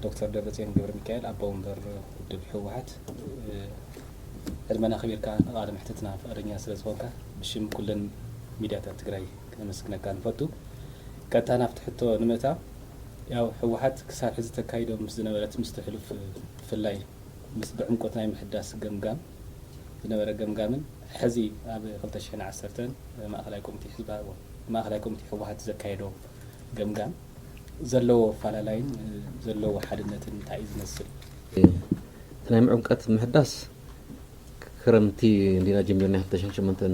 ዶክተር ደብረፅዮን ገብረ ሚካኤል፣ ኣቦ ወንበር ውድብ ህወሓት፣ ዕድመና ኣኽቢርካ ንቃለ መሕትትና ፍቓደኛ ስለ ዝኾንካ ብሽም ኩለን ሚድያታት ትግራይ ክነመስግነካ ንፈቱ። ቀጥታ ናብቲ ሕቶ ንምእታ፣ ያው ህወሓት ክሳብ ሕዚ ተካይዶም ምስ ዝነበረት ምስቲ ሕሉፍ ብፍላይ ምስ ብዕምቆት ናይ ምሕዳስ ገምጋም ዝነበረ ገምጋምን ሕዚ ኣብ ክልተ ሽሕን ዓሰርተን ማእኸላይ ኮሚቴ ህዝባዊ ማእኸላይ ኮሚቴ ህወሓት ዘካየዶ ገምጋም ዘለዎ ኣፈላላይን ዘለዎ ሓድነትን እንታይ እዩ ዝመስል? እቲ ናይ ምዕምቀት ምሕዳስ ክረምቲ እንዲና ጀሚርና ክልተ ሽሕን ሸሞንተን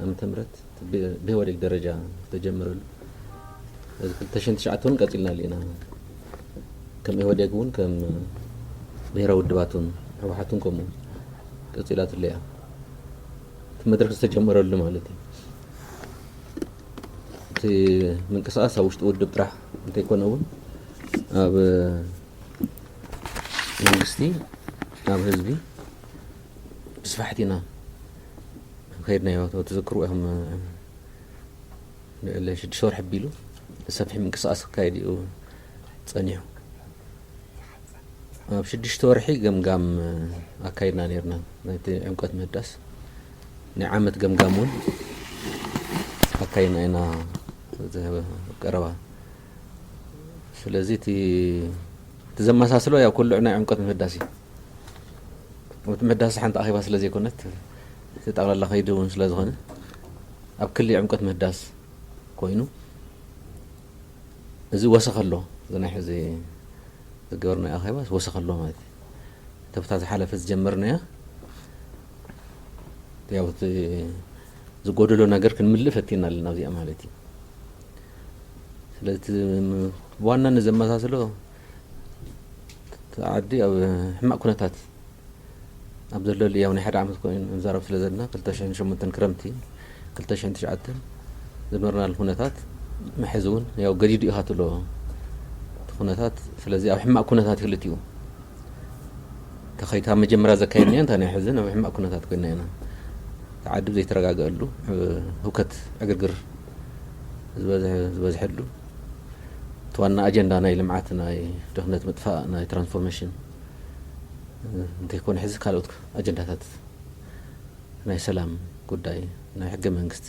ዓመተ ምህረት ብ- ብኢህወዴግ ደረጃ ዝተጀመረሉ፣ እዚ ክልተ ሽሕን ትሽዓተ እውን ቀፂልና ኣለና። ከም ኢህወዴግ እውን ከም ብሄራዊ ውድባት እውን ህወሓት እውን ከምኡ ቀፂላትሉ እያ። እቲ መድረክ ዝተጀመረሉ ማለት እዩ። እቲ ምንቅስቃስ ኣብ ውሽጢ ውድብ ጥራሕ እንተይኮነ እውን ኣብ መንግስቲ፣ ኣብ ህዝቢ ብስፋሕት ኢና ከይድናዮ። ትዝክሩ ኢኹም፣ ልዕሊ ሽዱሽተ ወርሒ ኣቢሉ ሰፊሕ ምንቅስቃስ ክካየድ እዩ ጸኒሑ። ኣብ ሽዱሽተ ወርሒ ገምጋም ኣካይድና ነይርና። ናይቲ ዕምቀት ምህዳስ ናይ ዓመት ገምጋም እውን ኣካይድና ኢና። እዚ ቀረባ። ስለዚ እቲ እቲ ዘመሳስሎ ያው ኩሉ ናይ ዕምቀት ምህዳስ እዩ። እቲ ምህዳስ ሓንቲ ኣኼባ ስለ ዘይኮነት፣ እቲ ጠቕላላ ከይዱ እውን ስለ ዝኾነ፣ ኣብ ክሊ ዕምቀት ምህዳስ ኮይኑ፣ እዚ ወሰኸ ኣሎ። እዚ ናይ ሕዚ ዝገበርናዮ ኣኼባ ወሰኸ ኣሎ ማለት እዩ። እተብታ ዝሓለፈ ዝጀመርናያ፣ ያው እቲ ዝጎደሎ ነገር ክንምልእ ፈቲና ኣለና ኣብዚኣ ማለት እዩ። ስለዚ እቲ ብዋናነት ዘመሳስሎ፣ እቲ ዓዲ ኣብ ሕማቕ ኩነታት ኣብ ዘለሉ፣ ያው ናይ ሓደ ዓመት ኮይኑ ንዛረብ ስለ ዘለና፣ ክልተ ሽሕን ሸሞንተን ክረምቲ፣ ክልተ ሽሕን ትሽዓተን ዝነበርናሉ ኩነታት፣ መሐዚ እውን ያው ገዲዱ ኢኻ ትብሎ እቲ ኩነታት። ስለዚ ኣብ ሕማቕ ኩነታት ክልቲኡ ተኸይታ መጀመርያ ዘካየድናዮ እንታይ ናይ ሕዝን ኣብ ሕማቕ ኩነታት ኮይና ኢና። እቲ ዓዲ ዘይተረጋገአሉ፣ ህውከት ዕግርግር ዝበዝሐ- ዝበዝሐሉ፣ እቲ ዋና ኣጀንዳ ናይ ልምዓት፣ ናይ ድኽነት ምጥፋእ፣ ናይ ትራንስፎርሜሽን እንተይኮነ ሕዚ ካልኦት ኣጀንዳታት ናይ ሰላም ጉዳይ፣ ናይ ሕገ መንግስቲ፣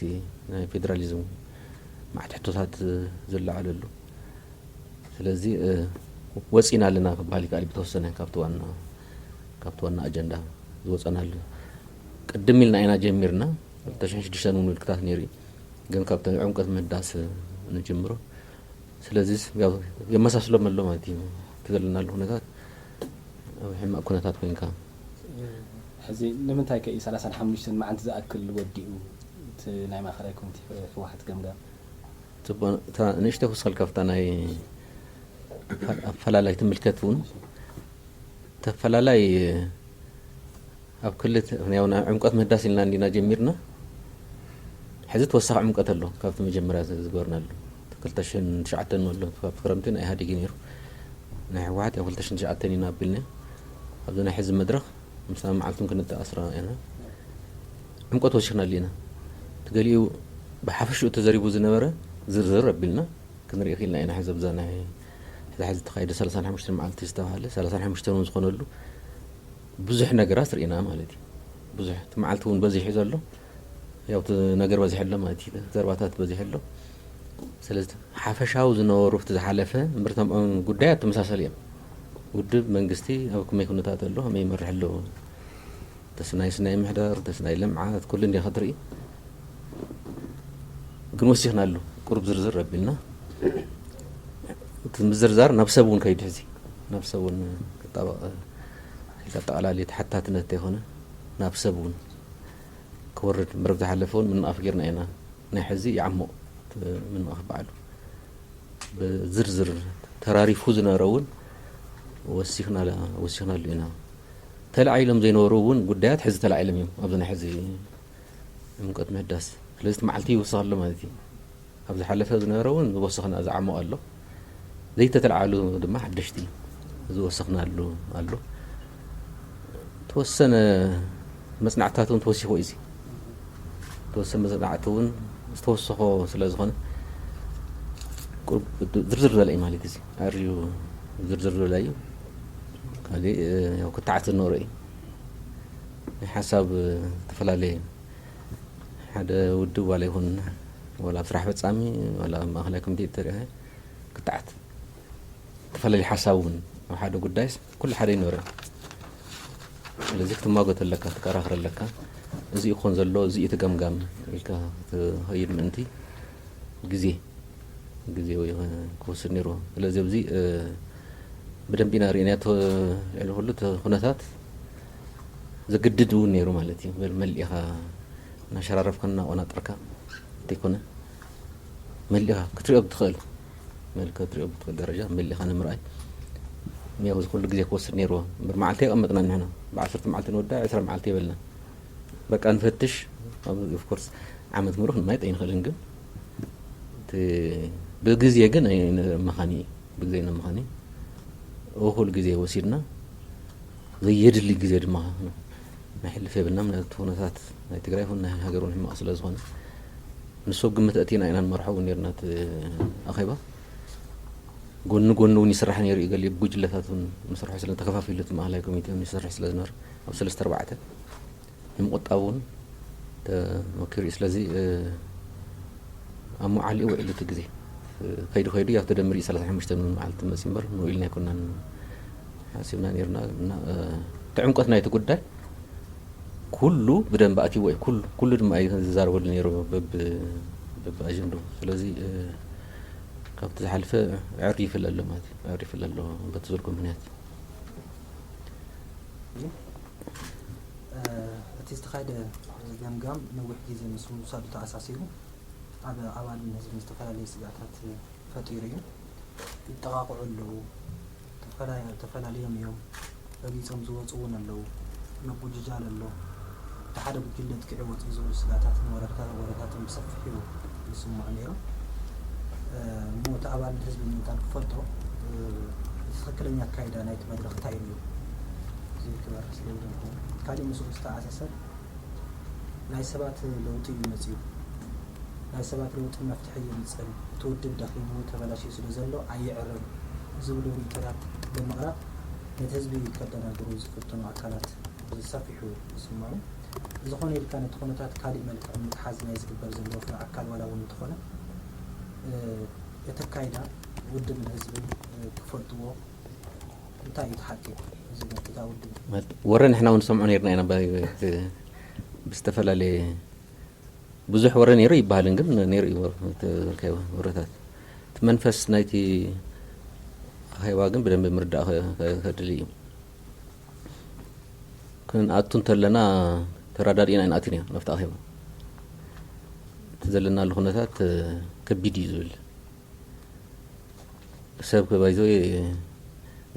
ናይ ፌዴራሊዝም መዓት ሕቶታት ዝለዓለሉ። ስለዚ ወፂና ኣለና ክበሃል ይከኣል። ብተወሰነ ካብቲ ዋና ካብቲ ዋና ኣጀንዳ ዝወፀናሉ ቅድም ኢልና ኢና ጀሚርና። ክልተ ሽሕን ሽዱሽተን እውን ምልክታት ነይሩ እዩ። ግን ካብቲ ዕምቀት ምህዳስ ንጅምሮ። ስለዚ ያው የመሳስሎም ኣሎ ማለት እዩ። እቲ ዘለናሉ ኩነታት ኣብ ሕማቕ ኩነታት ኮይንካ። ሕዚ ንምንታይ ከ እዩ ሰላሳን ሓሙሽተን መዓልቲ ዝኣክል ወዲኡ እቲ ናይ ማእኸላይ ኮሚቴ ህወሓት ገምጋም? ጽቡቕ፣ እታ ንእሽተይ ክውስኸልካ ኣብታ ናይ ኣፈላላይ ትምልከት እውን፣ ተፈላላይ ኣብ ክልተ፣ ያው ናይ ዕምቀት ምህዳስ ኢልና እንዲና ጀሚርና። ሕዚ ተወሳኺ ዕምቀት ኣሎ ካብቲ መጀመርያ ዝገበርናሉ። ክልተ ሽሕን ትሽዓተን ኣሎ፣ ካብቲ ክረምቲ ናይ ኢህኣዴግ እዩ ነይሩ። ናይ ህወሓት ያው ክልተ ሽሕን ትሽዓተን ኢና ኣቢልና። ኣብዚ ናይ ሕዚ መድረኽ ምሳና መዓልቱን ክንተኣስራ ኢና። ዕምቀት ወሲኽናሉ ኢና። እቲ ገሊኡ ብሓፈሽኡ ተዘሪቡ ዝነበረ ዝርዝር ኣቢልና ክንርኢ ክኢልና ኢና። ሕዚ ኣብዛ ናይ ሕዚ ሕዚ ተኻይደ ሰላሳን ሓሙሽተን መዓልቲ ዝተባሃለ፣ ሰላሳን ሓሙሽተን እውን ዝኾነሉ ብዙሕ ነገራት ርኢና ማለት እዩ። ብዙሕ፣ እቲ መዓልቲ እውን በዚሑ ዘሎ፣ ያው እቲ ነገር በዚሑ ኣሎ ማለት እዩ። ዘረባታት በዚሑ ኣሎ። ስለዚ ሓፈሻዊ ዝነበሩ እቲ ዝሓለፈ እምብርታኦም ጉዳያት ተመሳሳሊ እዮም። ውድብ፣ መንግስቲ ኣብ ከመይ ኩነታት ኣሎ፣ ከመይ ይመርሕ ኣሎ፣ ተስናይ ስናይ ምሕዳር፣ ተስናይ ልምዓት፣ ኩሉ እንዲኻ ትርኢ። ግን ወሲኽናሉ፣ ቁሩብ ዝርዝር ኣቢልና። እቲ ምዝርዛር ናብ ሰብ እውን ከይዱ ሕዚ፣ ናብ ሰብ እውን ክጣበቕ፣ ከይተጠቓላሊ ተሓታትነት እንተይኮነ፣ ናብ ሰብ እውን ክወርድ፣ መረብ ዝሓለፈ እውን ምንቓፍ ጌርና ኢና። ናይ ሕዚ ይዓሞ፣ እቲ ምንቓፍ በዓሉ። ብዝርዝር ተራሪፉ ዝነበረ እውን ወሲኽና-፣ ወሲኽናሉ ኢና። ተላዒሎም ዘይነበሩ እውን ጉዳያት ሕዚ ተላዒሎም እዮም፣ ኣብዚ ናይ ሕዚ ዕምቀት ምህዳስ። ስለዚ እቲ መዓልቲ ይውስኽ ኣሎ ማለት እዩ። ኣብ ዝሓለፈ ዝነበረ እውን ዝወሰኽና ዝዓሞ ኣሎ። ዘይተተልዓሉ ድማ ሓደሽቲ ዝወሰኽናሉ ኣሎ። ተወሰነ መጽናዕትታት እውን ተወሲኹ እዩ። እዚ ተወሰነ መጽናዕቲ እውን ዝተወሰኾ ስለ ዝኾነ፣ ቁሩብ ዝርዝር ዝበለ እዩ ማለት እዩ። ኣርዩ ዝርዝር ዝበለ እዩ። ካሊእ ያው ክተዓት ዝነበሮ እዩ። ናይ ሓሳብ ዝተፈላለየ ሓደ ውድብ ዋላ ይኹን ዋላ ኣብ ስራሕ ፈጻሚ ዋላ ኣብ ማእኸላይ ኮሚቴ ተሪኸ ክተዓት ዝተፈላለየ ሓሳብ እውን ኣብ ሓደ ጉዳይስ ኩሉ ሓደ ይነበረ። ስለዚ ክትማጎት ኣለካ፣ ክትከራኸር ኣለካ። እዚ ይኾን ዘሎ፣ እዚ እዩ እቲ ገምጋም ኢልካ ክትኸይድ ምእንቲ ግዜ ግዜ ወይ ክወስድ ነይርዎ። ስለዚ ኣብዚ ብደንብ ኢና ርኢናዮ። ልዕሊ ኩሉ እቲ ኩነታት ዘግድድ እውን ነይሩ ማለት እዩ። መሊእኻ እናሸራረፍካ እናቆናጠርካ እንተይኮነ መሊእኻ ክትሪኦ ብትኽእል መል ክትሪኦ ብትኽእል ደረጃ መሊእኻ ንምርኣይ ያው እዚ ኩሉ ግዜ ክወስድ ነይርዎ። እምበር መዓልቲ የቐመጥና ንሕና ብዓሰርተ መዓልቲ ንወዳ ዕስራ መዓልቲ የበልና በቃ ንፈትሽ። ኦፍኮርስ ዓመት ሙሉእ ክንማየጥ ኣይንኽእልን ግን እቲ ብግዜ ግን ኣይንመኻኒ እዩ። ብግዜ ኣይንመኻኒ እዩ። እኹል ግዜ ወሲድና ዘየድሊ ግዜ ድማ ናይ ሕልፍ የብልና ምክንያቱ ኩነታት ናይ ትግራይ ይኹን ናይ ሃገር እውን ሕማቕ ስለ ዝኾነ ንሶብ ግምት ኣእቲና ኢና ንመርሖ እውን ነርና እቲ ኣኼባ ጎኒ ጎኒ እውን ይስራሕ ነይሩ እዩ ገሊኡ ብጉጅለታት እውን ምስርሖ ስለ ተከፋፊሉ እቲ ማእኸላይ ኮሚቴ እውን ይሰርሕ ስለ ዝነበረ ኣብ ሰለስተ ኣርባዕተ ንምቁጣብ እውን ተመኪሩ እዩ። ስለዚ ኣብ መዓሊኡ ውዒሉ እቲ ግዜ ከይዱ ከይዱ ያው ተደምር እዩ ሰላሳ ሓሙሽተ መዓልቲ መፂ እምበር ንውዒልና ኣይኮናን ሓሲብና ነርና እና እቲ ዕምቀት ናይቲ ጉዳይ ኩሉ ብደንብ ኣትይዎ እዩ። ኩሉ ኩሉ ድማ እዩ ዝዛረበሉ ነይሩ በብኣጀንድኡ። ስለዚ ካብቲ ዝሓልፈ ዕር ይፍለ ኣሎ ማለት እዩ። ዕር ይፍለ ኣሎ በቲ ዝበልኩ ምክንያት። እቲ ዝተኻየደ ገምጋም ነዊሕ ግዜ ምስ ምውሳዱ ተኣሳሲሩ ኣብ ኣባልን ህዝብን ዝተፈላለዩ ስግኣታት ፈጢሩ እዩ። ይጠቓቕዑ ኣለዉ፣ ተፈላለዮም እዮም፣ ረጊፆም ዝወፁ እውን ኣለዉ፣ ምጉጅጃል ኣሎ፣ እቲ ሓደ ጉጅለ ጥቂዑ ወፂኡ ዝብሉ ስግኣታትን ወረታትን ብሰፊሑ ይስምዑ ነይሮም። እሞ እቲ ኣባልን ህዝብን ምእንታን ክፈልጦ እቲ ትኽክለኛ ኣካይዳ ናይቲ መድረኽ እንታይ እዩ ዝብል ክበርህ ስለ ዝደለኹ፣ ካሊእ ምስኡ ዝተኣሳሰር ናይ ሰባት ለውጢ እዩ መፂኡ። ናይ ሰባት ለውጢ መፍትሒ የምፅእን እቲ ውድብ ደኺሙ ተበላሽዩ ስለ ዘሎ ኣይዕረን ዝብሉ ርእይቶታት ብምቕራብ ነቲ ህዝቢ ከደናግሩ ዝፍትኑ ኣካላት ብሰፊሑ ይስምዑ። ዝኾነ ኢልካ ነቲ ኩነታት ካሊእ መልክዕ ንምትሓዝ ናይ ዝግበር ዘሎ ፍረ ኣካል ዋላ እውን እንተኾነ እቲ ኣካይዳ ውድብን ህዝብን ክፈልጥዎ እንታይ እዩ እቲ ሓቂ ዝብል እታ ውድብ? ወረ ንሕና እውን ንሰምዖ ነርና ኢና ብዝተፈላለየ ብዙሕ ወረ ነይሩ ይበሃልን ግን ነይሩ እዩ ወረታት እቲ መንፈስ ናይቲ ኣኼባ ግን ብደንብ ምርዳእ ከድሊ እዩ። ክንኣቱ እንተለና ተረዳዲእና ኣይንኣትን ኢና ናብቲ ኣኼባ። እቲ ዘለናሉ ኩነታት ከቢድ እዩ ዝብል ሰብ ባይዘ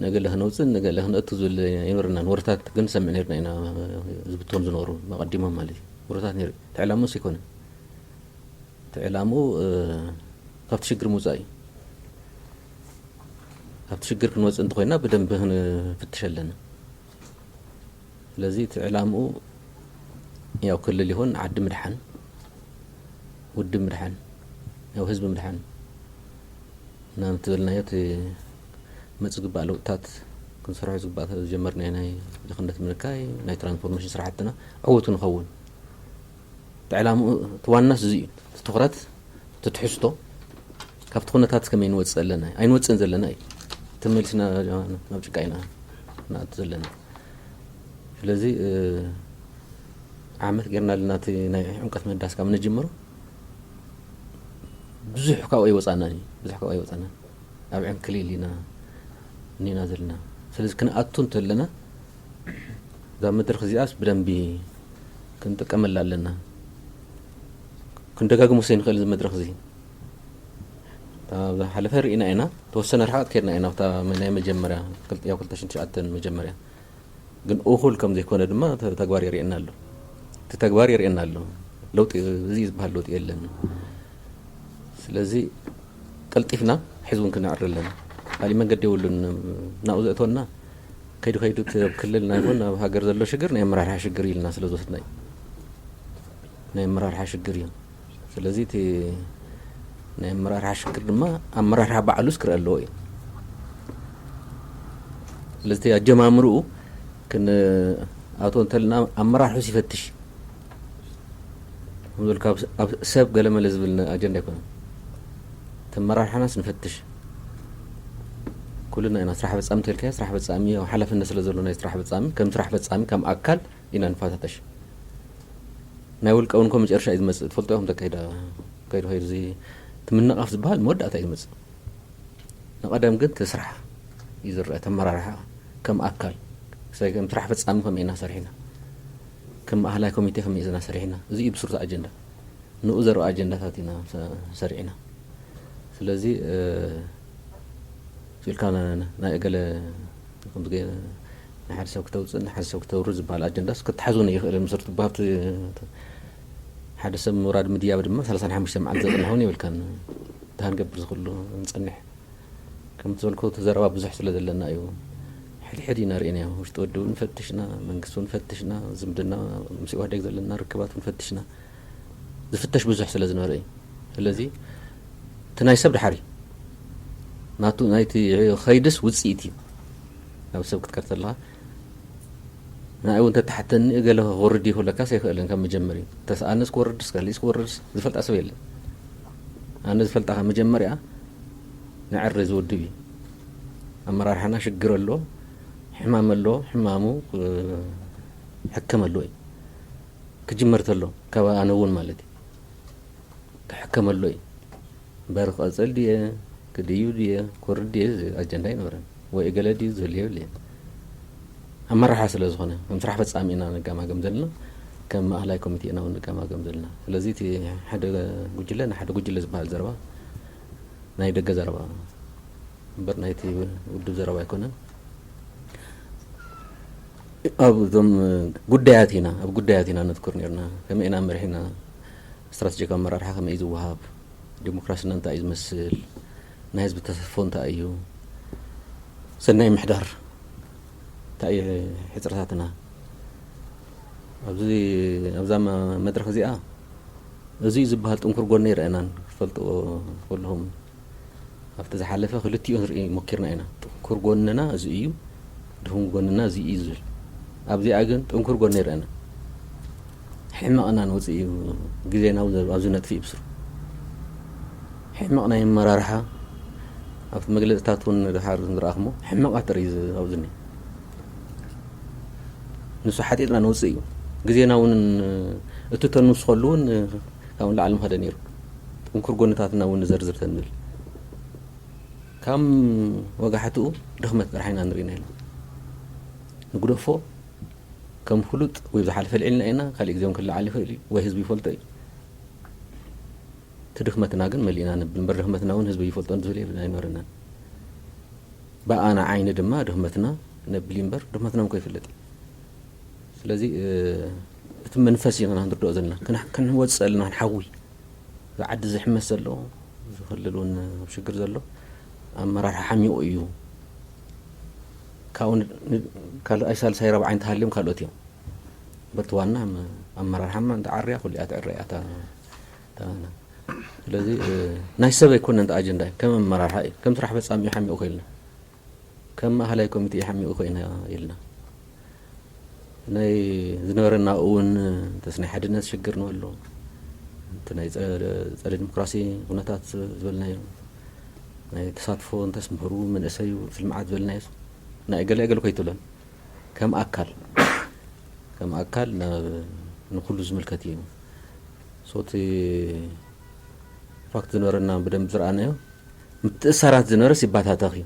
ነገለ ክነውፅን ነገለ ክነእቱ ዝብል ኣይነበረናን። ወረታት ግን ሰምዕ ነርና ኢና ዝብቶም ዝነበሩ ኣቐዲሞም ማለት እዩ። ወረታት ነይሩ እቲ ዕላምኡስ ኣይኮነን። እቲ ዕላምኡ ካብቲ ሽግር ምውፃእ እዩ። ካብቲ ሽግር ክንወፅእ እንተኮይና ብደንብ ክንፍትሽ ኣለና። ስለዚ እቲ ዕላምኡ ያው ክልል ይኹን ዓዲ ምድሓን፣ ውድብ ምድሓን፣ ያው ህዝቢ ምድሓን እና ምትበልናዮ እቲ መፅ ዝግባእ ለውጥታት ክንሰርሖ ዝግባእ ዝጀመርናዮ ናይ ድኽነት ምንካይ ናይ ትራንስፎርሜሽን ስራሕትና ዕውት ንኸውን እቲ ዕላምኡ እቲ ዋናስ እዚ እዩ። እቲ ትኹረት እቲ ትሕዝቶ ካብቲ ኩነታት ከመይ ንወፅእ ኣለና ኣይንወፅእን ዘለና እዩ። ተመሊስና ናብ ጭቃ ኢና ንኣቱ ዘለና። ስለዚ ዓመት ጌርና ኣለና እቲ ናይ ዕምቀት ምህዳስ ካብ ንጅምሮ ብዙሕ ካብኡ ኣይወፃናን እዩ። ብዙሕ ካብኡ ኣይወፃናን ኣብ ዕንክሊል ኢና እኒና ዘለና። ስለዚ ክንኣቱ እንተለና እዛ መድረክ እዚኣስ ብደንቢ ክንጥቀመላ ኣለና። ክንደጋግሞ ሰይ ንኽእል እዚ መድረክ እዚ ዝሓለፈ ርኢና ኢና። ተወሰነ ርሓቅ ከድና ኢና ናይ መጀመርያ ያው ክልተ ሽዱሽተ መጀመርያ ግን እኹል ከም ዘይኮነ ድማ ተግባር የርእየና ኣሎ። እቲ ተግባር የርእየና ኣሎ። ለውጢ እዚ ዝበሃል ለውጢ የለን። ስለዚ ቀልጢፍና ሕዚ እውን ክነዕሪ ኣለና። ካሊእ መንገዲ የብሉን። ናብኡ ዘእተወና ከይዱ ከይዱ እቲ ኣብ ክልልና ይኹን ኣብ ሃገር ዘሎ ሽግር ናይ ኣመራርሓ ሽግር ኢልና ስለ ዝወሰድና እዩ። ናይ ኣመራርሓ ሽግር እዩ። ስለዚ እቲ ናይ ኣመራርሓ ሽግር ድማ ኣመራርሓ ባዕሉስ ክረአ ኣለዎ እዩ። ስለዚ እቲ ኣጀማምርኡ ክንኣቶ እንተልና ኣመራርሑስ ይፈትሽ። ከም ዝበልካ ኣብ ስ-፣ ኣብ ሰብ ገለመለ ዝብል ነ-፣ ኣጀንዳ ኣይኮነን። እቲ ኣመራርሓናስ ንፈትሽ። ኩልና ኢና ስራሕ ፈጻሚ ተልካዮ፣ ስራሕ ፈጻሚ ኣብ ሓላፍነት ስለ ዘሎ ናይ ስራሕ ፈጻሚ፣ ከም ስራሕ ፈጻሚ፣ ከም ኣካል ኢና ንፈታተሽ። ናይ ውልቀ እውን እኮ መጨረሻ እዩ ዝመጽእ። ትፈልጦ ኢኹም ተካይዳ፣ ከይዱ ከይዱ እዚ እቲ ምንቓፍ ዝበሃል መወዳእታ እዩ ዝመጽእ። ንቐደም ግን እቲ ስራሕ እዩ ዝረአ፣ እቲ ኣመራርሓ ከም ኣካል፣ ሰ-፣ ከም ስራሕ ፈጻሚ ከመይ ኢና ሰሪሕና፣ ከም ማእኸላይ ኮሚቴ ከመይ ኢና ሰሪሕና፣ እዚ እዩ ብስሩቲ ኣጀንዳ። ንኡ ዘርባ ኣጀንዳታት ኢና ሰ-፣ ሰሪዕና። ስለዚ፣ እ፣ ኢልካ ና-፣ ና-፣ ናይ እገለ ከምዚ ገ-፣ ንሓደ ሰብ ክተውፅእ፣ ንሓደ ሰብ ክተውርድ ዝበሃል ኣጀንዳስ ክተሓዝዎ ይኽእል። ምስርቱ ብሃብቲ ሓደ ሰብ ምውራድ ምድያብ ድማ ሰላሳን ሓሙሽተ መዓልቲ ዘፅንሕ እውን የብልካን። ደሃን ገብር ዝኽእሉ ንፀንሕ። ከም ትበልኮ እቲ ዘረባ ብዙሕ ስለ ዘለና እዩ። ሕድሕድ ኢና ርኢናዮ። ውሽጢ ወዲ እውን ፈትሽና፣ መንግስቲ እውን ፈትሽና፣ ዝምድና ምስ ኢህወዴግ ዘለና ርክባት እውን ፈትሽና። ዝፍተሽ ብዙሕ ስለ ዝነበረ እዩ። ስለዚ እቲ ናይ ሰብ ድሓር እዩ። ናቱ ናይቲ ኸይድስ ውፅኢት እዩ። ናብ ሰብ ክትከድ ተለኻ ንኣይ እውን ተተሓተኒ ገለ ክወርድ ይኽእለካስ ኣይኽእልን። ካብ መጀመሪ ተስኣነስ ክወርድስ ካልእስ ክወርድስ ዝፈልጣ ሰብ የለን። ኣነ ዝፈልጣ ካብ መጀመሪያ ንዕሪ ዝውድብ እዩ። ኣመራርሓና ሽግር ኣሎ፣ ሕማም ኣሎ፣ ሕማሙ ክሕከም ኣሎ እዩ። ክጅመር ተሎ ካብ ኣነ እውን ማለት እዩ። ክሕከም ኣሎ እዩ። እምበር ክቐጽል ድየ፣ ክድዩ ድየ፣ ክወርድ ድየ፣ እዚ ኣጀንዳ ኣይነበረን። ወይ እገለ ድዩ ዝብል የብልየን። ኣመራርሓ ስለ ዝኾነ፣ ከም ስራሕ ፈጻሚ ኢና ንገማገም ዘለና፣ ከም ማእኸላይ ኮሚቴ ኢና እውን ንገማገም ዘለና። ስለዚ እቲ ሓደ ጉጅለ ንሓደ ጉጅለ ዝበሃል ዘረባ ናይ ደገ ዘረባ እምበር ናይቲ ውድብ ዘረባ ኣይኮነን። ኣብ እዞም ጉዳያት ኢና፣ ኣብ ጉዳያት ኢና ነትኩር ነርና። ከመይ ኢና መሪሕና? ስትራተጂካዊ ኣመራርሓ ከመይ እዩ ዝወሃብ? ዲሞክራስና እንታይ እዩ ዝመስል? ናይ ህዝቢ ተሳትፎ እንታይ እዩ? ሰናይ ምሕዳር እንታይ እዩ ሕጽረታትና? ኣብዚ፣ ኣብዛ መ-፣ መድረኽ እዚኣ እዚ እዩ ዝበሃል ጥንኩር ጎኒ ይረአናን ክትፈልጥዎ ከለኹም ኣብቲ ዝሓለፈ ክልቲኡ ንርኢ ሞኪርና ኢና። ጥንኩር ጎንና እዚ እዩ፣ ድኹም ጎንና እዚ እዩ ዝብል። ኣብዚኣ ግን ጥንኩር ጎኒ ይረአና። ሕመቕና ንውፅእ እዩ፣ ግዜና እውን ኣብዚ ነጥፊ እዩ ብስሩ። ሕመቕ ናይ ኣመራርሓ ኣብቲ መግለፅታት እውን ድሓር ዝረኣኽሞ ሕመቓት ጥሪ ኣብዚ እኒአ። ንሱ ሓጢጥና ንውፅእ እዩ። ግዜና እውን እቲ ተንውስኸሉ እውን ካብ ንላዕሊ ምኸደ ነይሩ። ጥንኩር ጎንታትና እውን ንዘርዝር ተንብል። ካብ ወጋሕትኡ ድኽመት ጥራሕ ኢና ንርኢ ነይርና። ንግደፎ ከም ፍሉጥ ወይ ዝሓለፈ ልዒልና ኢና፣ ካልእ ግዜ እውን ክለዓል ይኽእል እዩ ወይ ህዝቢ ይፈልጦ እዩ። እቲ ድኽመትና ግን መሊእና ነብል እምበር ድኽመትና እውን ህዝቢ ይፈልጦ ዝብል የብልና ኣይነበረናን። ብኣና ዓይኒ ድማ ድኽመትና ነብል እምበር ድኽመትና እውን ከይፍለጥ እዩ። ስለዚ፣ እ፣ እቲ መንፈስ ኢና ክንርድኦ ዘለና። ክና-፣ ክንወፅእ ኣለና፣ ክንሓዊ። እዚ ዓዲ ዝሕመስ ዘሎ፣ እዚ ክልል እውን ኣብ ሽግር ዘሎ ኣመራርሓ ሓሚቑ እዩ። ካብኡ ን-፣ ን-፣ ካልኣይ፣ ሳልሳይ፣ ራብዓይ እንተሃልዮም ካልኦት እዮም። በቲ ዋና ኣመ-፣ ኣመራርሓማ እንተ ዓርያ ኩሉ እያ ትዕረ እያ እታ፣ እታ፣ ስለዚ፣ እ፣ ናይ ሰብ ኣይኮነን እቲ ኣጀንዳ እዩ። ከም ኣመራርሓ እዩ። ከም ስራሕ ፈጻሚ እዩ ሓሚቑ ከይልና። ከም ማእኸላይ ኮሚቴ እዩ ሓሚቑ ኮይና ኢልና። ናይ ዝነበረና እውን እንተስ ናይ ሓድነት ሽግር ንበሎ፣ እቲ ናይ ጸ-፣ ጸረ ዲሞክራሲ ኩነታት ዝበልናዮ፣ ናይ ተሳትፎ እንተስ ምህሩ፣ መንእሰዩ፣ እቲ ልምዓት ዝበልናዮ፣ ናይ ገለ ገለ ኮይትብለን። ከም ኣካል፣ ከም ኣካል ናብ ንኹሉ ዝምልከት እዩ። ሶ እቲ ፋክት ዝነበረና ብደንብ ዝረኣናዮ፣ ምትእሳራት ዝነበረስ ይባታተኽ እዩ።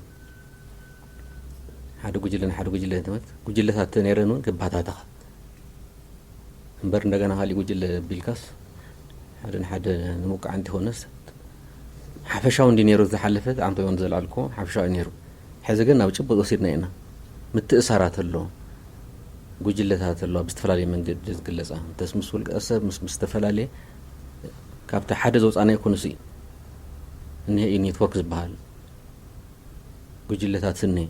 ሓደ ጉጅለ ንሓደ ጉጅለ ማለት ጉጅለታት ተነይረን እውን ክባታተኻ እምበር እንደገና ካሊእ ጉጅለ ቢልካስ ሓደ ንሓደ ንምውቃዕ እንተይኮነስ ሓፈሻዊ እንዲ ነይሩ ዝሓለፈ ኣንቶዮን ዘልዓልኮ ሓፈሻዊ ነይሩ። ሕዚ ግን ናብ ጭቡጥ ወሲድና ኢና። ምትእሳራት ኣሎ፣ ጉጅለታት ኣሎ፣ ብዝተፈላለየ መንገዲ ዝግለጻ እንተስ ምስ ውልቀ ሰብ ምስ፣ ምስ ዝተፈላለየ ካብቲ ሓደ ዘውፃና ይኮንስ እዩ። እኒሀ እዩ ኔትወርክ ዝበሃል። ጉጅለታት እኒሀ፣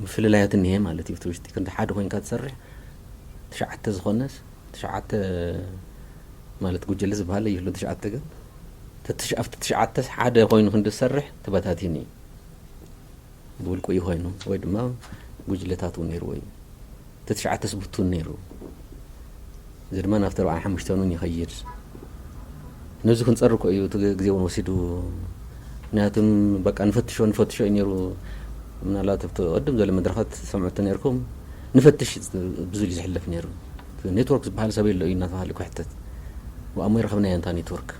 ምፍልላያት እኒሀ ማለት እዩ። እቲ ውሽጢ ክንዲ ሓደ ኮይንካ ትሰርሕ፣ ትሽዓተ ዝኾነስ፣ ትሽዓተ ማለት ጉጅለ ዝበሃል ይህሉ፣ ትሽዓተ ግን፣ እቲ ትሽ-፣ ኣብቲ ትሽዓተስ ሓደ ኮይኑ ክንዲ ዝሰርሕ ተበታቲኑ እዩ። ብውልቁ እዩ ኮይኑ ወይ ድማ ጉጅለታት እውን ነይርዎ እዩ። እቲ ትሽዓተ ስቡት እውን ነይሩ። እዚ ድማ ናብቲ ኣርባዓን ሓሙሽተን እውን ይኸይድ። ነዚ ክንፀር እኮ እዩ እቲ ግዜ እውን ወሲዱ። ምክንያቱም በቃ ንፈትሾ ንፈትሾ እዩ ነይሩ። ምናልባት ኣብቲ ቅድም ዘሎ መድረኻት ሰምዑ ተነይርኩም ንፈትሽ ብዙ እዩ ዝሕለፍ ነይሩ። ኔትወርክ ዝበሃል ሰብ የሎ እዩ እናተባሃለ ክሕተት ኣሞ ረኸብናያ እንታ ኔትወርክ።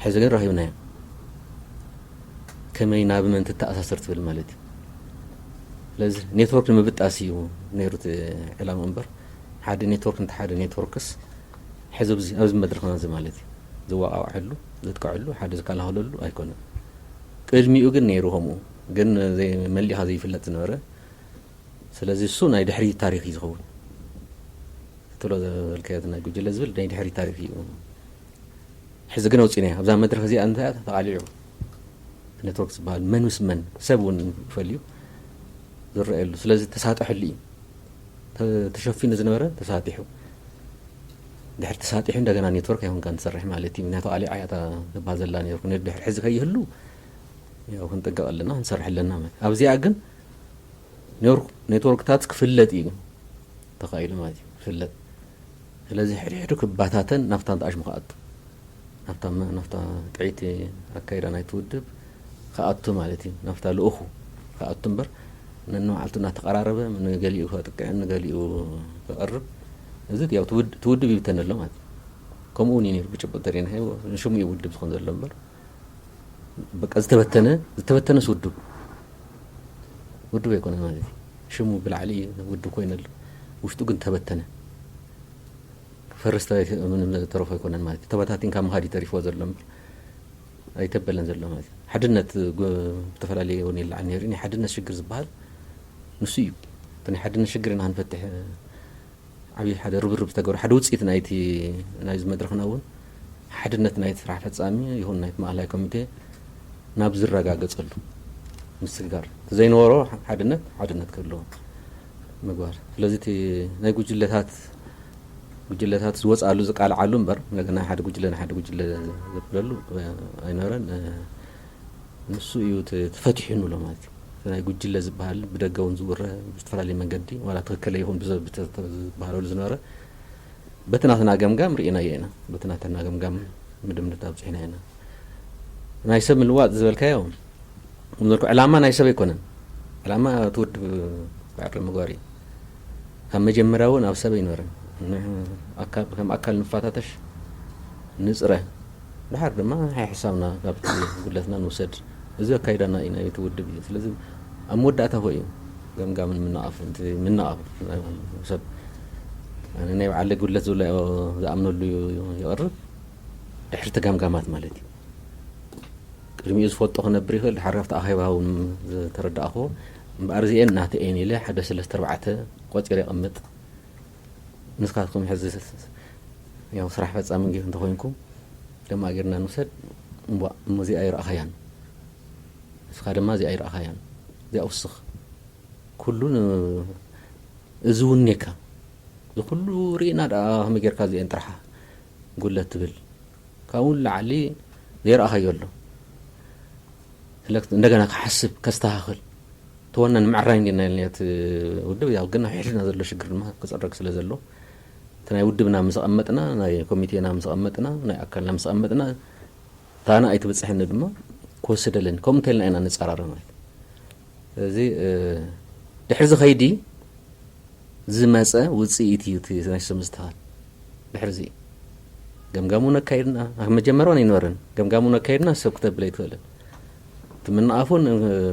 ሕዚ ግን ረኺብናዮ። ከመይ ናብ መን ትተኣሳሰር ትብል ማለት እዩ። ስለዚ ኔትወርክ ንምብጣስ እዩ ነይሩ እቲ ዕላማ እምበር ሓደ ኔትወርክ እንተ ሓደ ኔትወርክስ ሕዚ ኣብዚ መድረኽና እዚ ማለት እዩ ዝወቃውዐሉ ዘጥቅዐሉ ሓደ ዝከላኸለሉ ኣይኮነን። ቅድሚኡ ግን ነይሩ ከምኡ ግን መሊኻ ዘይፍለጥ ዝነበረ። ስለዚ እሱ ናይ ድሕሪ ታሪኽ እዩ ዝኸውን። ክትሎ ዘበልካዮ ናይ ጉጅለ ዝብል ናይ ድሕሪ ታሪኽ እዩ። ሕዚ ግን ኣውፂናዮ ኣብዛ መድረኽ እዚኣ እንታይ ተቃሊዑ ኔትወርክ ዝበሃል መን ምስ መን ሰብ እውን ይፈልዩ ዝረኣየሉ። ስለዚ ተሳጥሐሉ እዩ። ተሸፊኑ ዝነበረ ተሳጢሑ ድሕሪ ተሳጢሑ እንደገና ኔትወርክ ኣይኮንካ ትሰርሕ ማለት እዩ። ምክንያቱ ቃሊዓ እያ ትበሃል ዘላ ኔትወርክ ድሕሪ ሕዚ ከይህሉ ያው ክንጥንቀቕ ኣለና ክንሰርሕ ኣለና ማለት ኣብዚኣ ግን ኔትወርክታት ክፍለጥ እዩ ተኻኢሉ ማለት እዩ ክፍለጥ። ስለዚ ሕድሕዱ ክባታተን ናብታ ንጣዕሽ ምክኣቱ ናብታ ጥዒቲ ኣካይዳ ናይቲ ውድብ ክኣቱ ማለት እዩ። ናብታ ልኡኹ ክኣቱ እምበር ነንመዓልቱ እናተቐራረበ ንገሊኡ ከጥቅዕን ንገሊኡ ክቐርብ እዚ ያው ትውድብ ይብተን ኣሎ ማለት እዩ። ከምኡ እውን እዩ ነይሩ ብጭቡጥ ተሪእና ንሽሙ እዩ ውድብ ዝኾን ዘሎ እምበር በቃ ዝተበተነ ዝተበተነስ ውድብ ውድብ ኣይኮነ ማለት እዩ። ሽሙ ብላዕሊ ውድብ ኮይነሉ ውሽጡ ግን ተበተነ። ፈረስታ ምንም ተረፎ ኣይኮነን ማለት እዩ። ተበታቲንካ ምኻድ እዩ ተሪፎ ዘሎ እምበር ኣይተበለን ዘሎ ማለት እዩ። ሓድነት ዝተፈላለዩ እውን ይለዓል ነይሩ ናይ ሓድነት ሽግር ዝበሃል ንሱ እዩ። እቲ ናይ ሓድነት ሽግር ኢና ክንፈትሕ ዓብዪ ሓደ ርብርብ ዝተገብረ ሓደ ውፅኢት ናይቲ ናይዚ መድረኽና እውን ሓድነት ናይቲ ስራሕ ፈፃሚ ይኹን ናይቲ ማእላይ ኮሚቴ ናብ ዝረጋገፀሉ ምስግጋር ዘይነበሮ ሓድነት ሓድነት ክህልዎ ምግባር። ስለዚ እቲ ናይ ጉጅለታት ጉጅለታት ዝወፃሉ ዝቃልዓሉ እምበር እንደገና ሓደ ጉጅለ ንሓደ ጉጅለ ዘብለሉ ኣይነበረን። ንሱ እዩ ተፈቲሑ ንብሎ ማለት እዩ። ናይ ጉጅለ ዝበሃል ብደገ እውን ዝውረ ብዝተፈላለየ መንገዲ ዋላ ትክክለ ይኹን ዝበሃለሉ ዝነበረ በቲ ናትና ገምጋም ርኢናዮ ኢና። በቲ ናትና ገምጋም ምድምድት ኣብፅሒና ኢና። ናይ ሰብ ምልዋጥ ዝበልካዮ ምዘልኩ ዕላማ ናይ ሰብ ኣይኮነን። ዕላማ እቲ ውድብ ክዕሪ ምግባር እዩ። ካብ መጀመርያ እውን ኣብ ሰብ ኣይነበረን። ከም ኣካል ንፋታተሽ ንፅረ ድሓር ድማ ሓይ ሓሳብና ካብቲ ጉድለትና ንውሰድ። እዚ ኣካይዳና እዩ ናይቲ ውድብ እዩ። ስለዚ ኣብ መወዳእታ ኮ እዩ ገምጋምን ምንቓፍን እቲ ምንቓፍ ሰብ ኣነ ናይ በዓለይ ጉድለት ዝብሎ ዝኣምነሉ እዩ ይቐርብ። ድሕሪ እቲ ገምጋማት ማለት እዩ። ቅድሚኡ ዝፈልጦ ክነብር ይኽእል ድሓር ካብቲ ኣኼባ እውን ዝተረዳእኽዎ እምበኣር እዚኤን ናተኤን ኢለ ሓደ ሰለስተ ኣርባዕተ ቆፂረ የቐምጥ። ንስኻትኩም ሕዚ ያው ስራሕ ፈፃሚ እንተኮይንኩም ድማ ጌርና ንውሰድ። እሞ እዚኣ ይረኣኻያን ንስኻ ድማ እዚኣ ይረኣኻያን እዚኣ ውስኽ ኩሉ እዚ ውኔካ እዚ ኩሉ ርኢና ደኣ ከመይ ጌርካ እዚኤን ጥርሓ ጉለት ትብል ካብኡ ንላዕሊ ዘይረኣኻዮ ኣሎ። ስለዚ እንደገና ክሓስብ ከስተኻኽል ተወና ንምዕራይ እንዲና ኢልና እቲ ውድብ ያው ግን ሕድና ዘሎ ሽግር ድማ ክፀረግ ስለ ዘሎ እቲ ናይ ውድብና ምስ ኣቐመጥና ናይ ኮሚቴና ምስ ኣቐመጥና ናይ ኣካልና ምስ ኣቐመጥና እታ ንኣይ ትብፅሐኒ ድማ ክወስደለኒ ከምኡ እንተልና ኢና ንፀራረ ማለት እዩ። ስለዚ ድሕሪ ዝኸይዲ ዝመፀ ውፅኢት እዩ እቲ ናይ ስም ዝተሃል ድሕሪ እዚ ገምጋም እውን ኣካይድና ኣብ መጀመርያ ኣይነበረን ገምጋም እውን ኣካይድና ሰብ ክተብል ኣይትኽእልን እቲ ምንኣፍ እውን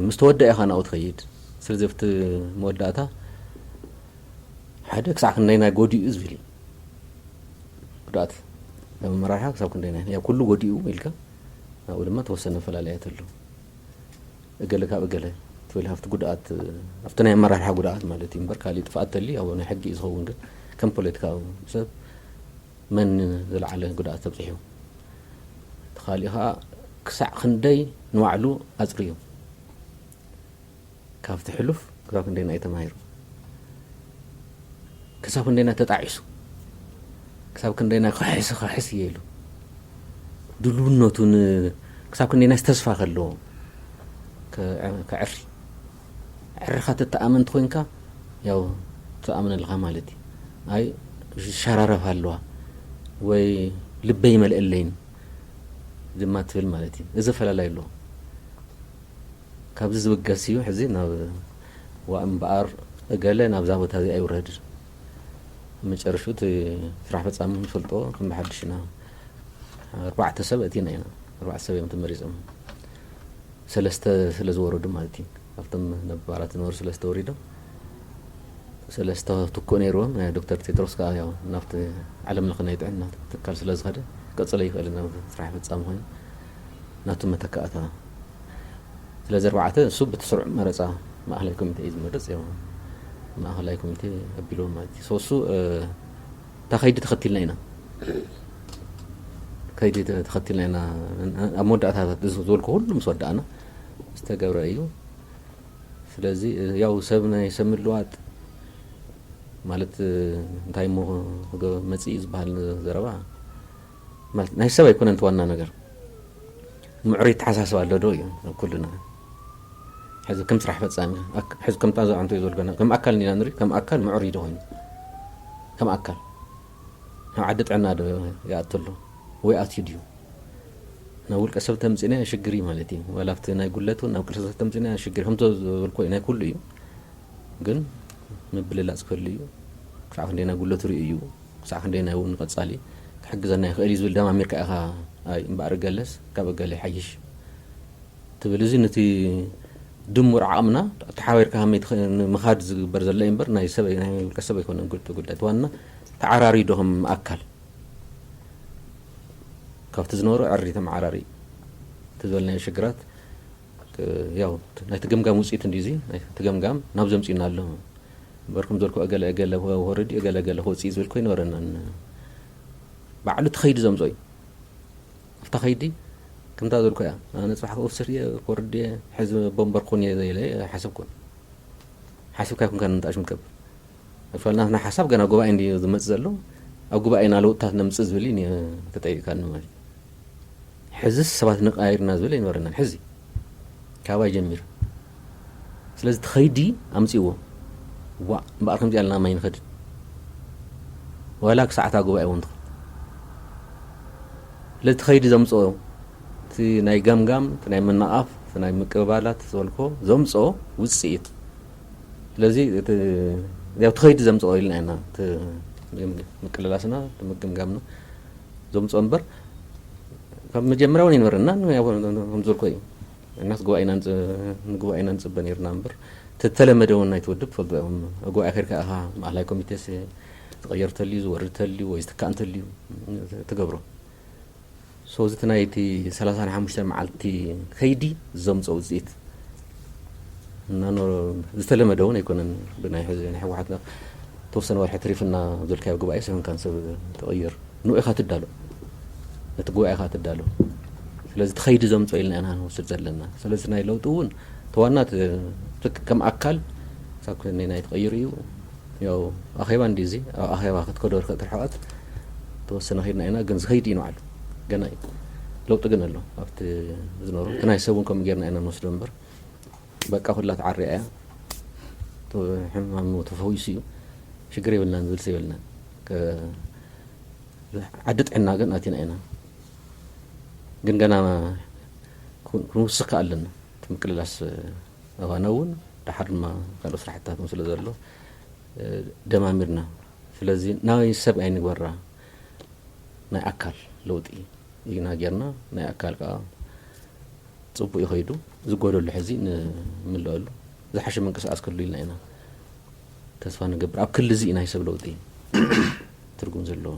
ምስ ተወደአ ኢኻ ናብኡ ትኸይድ ስለዚ ኣብቲ መወዳእታ ሓደ ክሳዕ ክንደይ ናይ ጎዲኡ ዝብል እዩ ጉድኣት መመራርሓ ክሳብ ክንደይ ናይ ኩሉ ጎዲኡ ኢልካ ኣብኡ ድማ ተወሰነ መፈላለያት ኣሎ እገለ ካብ እገለ ትብል ሃፍቲ ጉድኣት ኣብቲ ናይ ኣመራርሓ ጉድኣት ማለት እዩ እምበር ካሊእ ጥፍኣት ተሊ ኣብ ናይ ሕጊ እዩ ዝኸውን ግን ከም ፖለቲካዊ ሰብ መን ዝለዓለ ጉድኣት ተብፅሑ እቲ ካሊእ ከዓ ክሳዕ ክንደይ ንባዕሉ ኣፅርዩ ካብቲ ሕሉፍ ክሳብ ክንደይ ናይ ተማሂሩ ክሳብ ክንደይ ናይ ተጣዒሱ ክሳብ ክንደይ ናይ ክሕስ ክሕስ እየ ኢሉ ድልውነቱ ክሳብ ክንደይ ናይ ተስፋ ከለዎ ከ- ከዕሪ። ዕርኻ ትተኣመን እንተኾይንካ፣ ያው ትኣምን ኣለኻ ማለት እዩ። ኣይ፣ ይሸራረፍ ኣለዋ ወይ ልበይ ይመልእለይን ድማ ትብል ማለት እዩ። እዚ ኣፈላላይ ኣለዎ። ካብዚ ዝብገስ እዩ ሕዚ ናብ ዋ እምበኣር እገለ ናብዛ ቦታ እዚኣ ይውረድ። መጨረሽኡ እቲ ስራሕ ፈጻሚ ንፈልጦ ከም ብሓድሽ ኢና። ኣርባዕተ ሰብ ኣእቲና ኢና። ኣርባዕተ ሰብ እዮም ተመሪጾም። ሰለስተ ስለ ዝወረዱ ማለት እዩ። ካብቶም ነባራት ዝነበሩ ሰለስተ ወሪዶም፣ ሰለስተ ትኩእ ነይርዎም። ናይ ዶክተር ቴድሮስ ከኣ ያው ናብቲ ዓለም ለኸ ናይ ጥዕና ትካል ስለ ዝኸደ፣ ክቅጽል ኣይክእልን፣ ናብ ስራሕ ፈጻሚ ኮይኑ ናቱ መተካእታ። ስለዚ ኣርባዕተ፣ እሱ ብቲ ስሩዕ መረጻ ማእኸላይ ኮሚቴ እዩ ዝመረጽ። ያው ማእኸላይ ኮሚቴ ኣቢልዎም ማለት እዩ። So እሱ፣ እ፣ እታ ከይዲ ተኸቲልና ኢና። ከይዲ ተ-፣ ተኸቲልና ኢና። ኣብ መወዳእታ ዝበልኩ ኩሉ ምስ ወዳእና ዝተገብረ እዩ። ስለዚ፣ እ፣ ያው ሰብ ናይ ሰብ ምልዋጥ ማለት፣ እ፣ እንታይ እሞ ክገ-፣ መጽእ እዩ ዝበሃል ዘረባ ማለት ናይ ሰብ ኣይኮነን እቲ ዋና ነገር። ምዕሩይ ኣተሓሳስባ ኣሎ ዶ እዩ ኣብ ኩሉ ነገር። ሕዚ ከም ስራሕ ፈጻሚ፣ ኣክ-፣ ሕዚ ከምታ እዛ ኣንቶ እዩ ዘልገና፣ ከም ኣካል እንዲና ንርኢ፣ ከም ኣካል ምዕሩይ ዶ ኮይኑ? ከም ኣካል ናብ ዓዲ ጥዕና ዶ ይኣቱ ኣሎ? ወይ ኣትዩ ድዩ? ናብ ውልቀ ሰብ ተምጺእና ሽግር እዩ ማለት እዩ። ዋላ ኣብቲ ናይ ጉለት እውን ናብ ቅርሰ ተምጺእና ሽግር፣ ከምቶ ዝበልኮ እዩ፣ ናይ ኩሉ እዩ። ግን ምብልላጽ ክህሉ እዩ። ክሳዕ ክንደይ ናይ ጉለት ርእዩ እዩ፣ ክሳዕ ክንደይ ናይ እውን ቀጻሊ ክሕግዘና ይኽእል እዩ ዝብል ደማሚርካ ኢኻ። ኣይ እምበኣር እገለስ ካብ እገለ ይሓይሽ ትብል። እዚ ነቲ ድሙር ዓቕምና ተሓባቢርካ ከመይ ትኸ-፣ ንምኻድ ዝግበር ዘሎ እዩ እምበር ናይ ሰብ፣ ናይ ውልቀ ሰብ ኣይኮነን ጉድ-፣ ጉዳይ። እቲ ዋና ተዓራርዩ ዶ ከም ኣካል ካብቲ ዝነበሮ ዕሪ ተመዓራሪ እቲ ዝበልናዮ ሽግራት፣ እ፣ ያው ናይቲ ገምጋም ውፅኢት እንዲ እዚ ናይቲ ገምጋም ናብ ዘምፅኡና ኣሎ እምበር ከም ዘልኩ እገለ እገለ ወረዲ እገለ እገለ ክወፅእ ዝብል ኮይነ ወረናን ባዕሉ ተኸይዲ ዘምፅኦ እዩ። ኣብታ ኸይዲ ከምታ ዘልኩ እያ። ኣነ ፅባሕ ክወስድ እየ ክወርድ እየ ሕዚ ቦምበር ኩን እየ ዘይለ ሓሰብኩን ሓሲብካ ይኩንካ ንምጣሽ ምገብር ኣክቹዋሊ ናትና ሓሳብ ገና ጉባኤ እንዲ ዝመጽእ ዘሎ ኣብ ጉባኤና ለውጥታት ነምጽእ ዝብል እዩ ተጠይቃኒ ማለት እዩ። ሕዚ ሰባት ንቃይርና ዝብል ኣይነበረናን። ሕዚ ካባይ ጀሚሩ ስለዚ ትኸይዲ ኣምጽእዎ ዋ እምበኣር ከምዚ ኣልና ማይ ንኸድን ዋላ ክሳዕታ ጉባኤ እውን ትኸ ስለዚ ትኸይዲ ዘምፅኦ እቲ ናይ ገምጋም እቲ ናይ ምንቓፍ እቲ ናይ ምቅብባላት ዝበልኮ ዘምፅኦ ውፅኢት ስለዚ እቲ ያው ትኸይዲ ዘምፅኦ ኢልና ኢና እቲ ምቅልላስና እቲ ምግምጋምና ዘምፅኦ እምበር ካብ መጀመርያ እውን ይነበረና ከም ዝበልኮ እዩ እናስ ጉባኤና ንጉባኤና ንፅበ ነርና እምበር ተተለመደ እውን ናይቲ ውድብ ፈልጦ እዮም ጉባኤ ከድካ ኢኻ ማእላይ ኮሚቴ ዝቀየር ተልዩ ዝወርድ ተልዩ ወይ ዝትካእ እንተልዩ ትገብሮ So እዚ እቲ ናይቲ ሰላሳን ሓሙሽተን መዓልቲ ከይዲ ዘምፀ ውፅኢት እናኖ ዝተለመደ እውን ኣይኮነን። ብናይ ሕዚ ናይ ህወሓት ተወሰነ ወርሒ ትሪፍና ዘልካዮ ጉባኤ ሰበንካን ሰብ ተቐይር ንኡ ኢኻ ትዳሎ ነቲ ጉባኤ ኢኻ ትዳሎ። ስለዚ እቲ ከይዲ ዘምፀ ኢልና ኢና ንወስድ ዘለና። ስለዚ ናይ ለውጢ እውን ተዋና ከም ኣካል ሳብ ናይ ተቐይሩ እዩ ያው ኣኼባ እንዲ እዚ ኣብ ኣኼባ ክትከዶ ርክእ ትርሕቐት ተወሰነ ከይድና ኢና ግን ዝኸይድ እዩ ንባዕሉ ገና እዩ ለውጢ ግን ኣሎ ኣብቲ ዝነበሩ እቲ ናይ ሰብ እውን ከምኡ ጌርና ኢና ንወስዶ እምበር በቃ ኩላ ተዓርያ እያ ሕማሙ ተፈዊሱ እዩ ሽግር የብልናን ዝብል ሰብ የብልናን ዓዲ ጥዕና ግን ኣቲና ኢና ግን ገና ክንውስኽ ኣለና እቲ ምቅልላስ ኣባና እውን ደሓር ድማ ካልኦ ስራሕትታት ስለ ዘሎ ደማሚርና ስለዚ ናይ ሰብ ኣይንግበራ ናይ ኣካል ለውጢ ኢና ጌርና ናይ ኣካል ከዓ ፅቡቅ ይኸይዱ ዝጎደሉ ሕዚ ንምልአሉ ዝሓሸ ምንቅስቃስ ክህሉ ኢልና ኢና ተስፋ ንገብር ኣብ ክሊ እዚ ናይ ሰብ ለውጢ ትርጉም ዘለዎ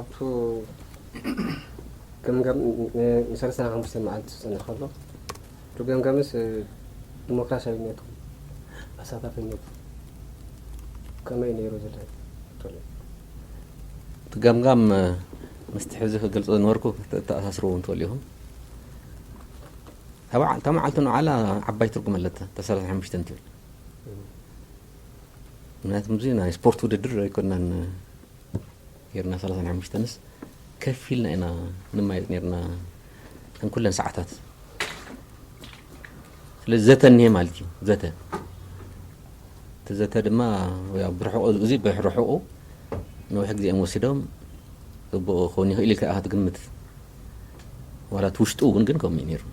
ኣብቱ ገምገም ንሰለስተ ሓሙሽተ መዓልቲ ዝፀንሕ ከሎ ገምገምስ ዲሞክራሲያዊነቱ ኣሳታፊነቱ ከመይ ነይሩ ዝለ እቲ ገምጋም ምስቲ ሕዚ ክገልፆ ዝነበርኩ ተኣሳስርዎ እውን ትኽእሉ ኢኹም እታ መዓልቲ ንዓላ ዓባይ ትርጉም ኣለታ እታ ሰላሳ ሓሙሽተ ትብል ምክንያቱ እዚ ናይ ስፖርት ውድድር ኣይኮናን ጌርና ሰላሳን ሓሙሽተንስ ከፊልና ኢና ንማየጥ ኔርና ከም ኩለን ሰዓታት ዘተ እኒሀ ማለት እዩ። ዘተ እቲ ዘተ ድማ ያው ብርሕቑ፣ እዚ ብርሕቑ ነዊሕ ግዜ እዮም ወሲዶም። ጽቡቕ ክኸውን ይኽእል ኢልካ ኢኻ ትግምት። ዋላ እቲ ውሽጡ እውን ግን ከምኡ እዩ ነይሩ።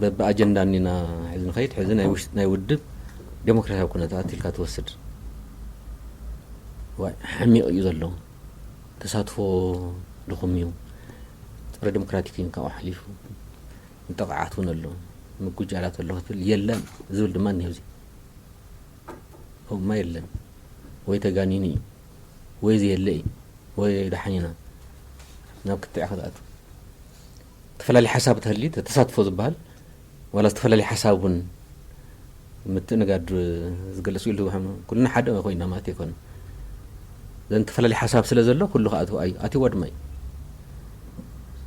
በብኣጀንዳ እኒና ሕዚ ንኸይድ፣ ሕዚ ናይ ውሽ-፣ ናይ ውድብ ዴሞክራሲያዊ ኩነታት ኢልካ ትወስድ። ዋይ፣ ሓሚቕ እዩ ዘሎ። ተሳትፎ ድኹም እዩ። ጸረ ዴሞክራቲክ እዩ ካብኡ ሓሊፉ። ንጥቕዓት እውን ኣሎ። ምጉጃላት ኣሎ ክትብል የለን ዝብል ድማ እኒሀ። እዚ ከምኡማ የለን። ወይ ተጋኒኑ እዩ፣ ወይ ዘየለ እዩ፣ ወይ ደሓን ኢና። ናብ ክትዕ ኢኻ ትኣቱ። ዝተፈላለዩ ሓሳብ ተህሊ፣ ተሳትፎ ዝበሃል፣ ዋላ ዝተፈላለዩ ሓሳብ እውን ምትእንጋድ ዝገልጽ ኢሉ፣ ኩልና ሓደ ኮይና ማለት ኣይኮነን። ዘን ተፈላለየ ሓሳብ ስለ ዘሎ፣ ኩሉ ከኣ ኣትዎ ኣዩ-፣ ኣትይዋ ድማ እዩ።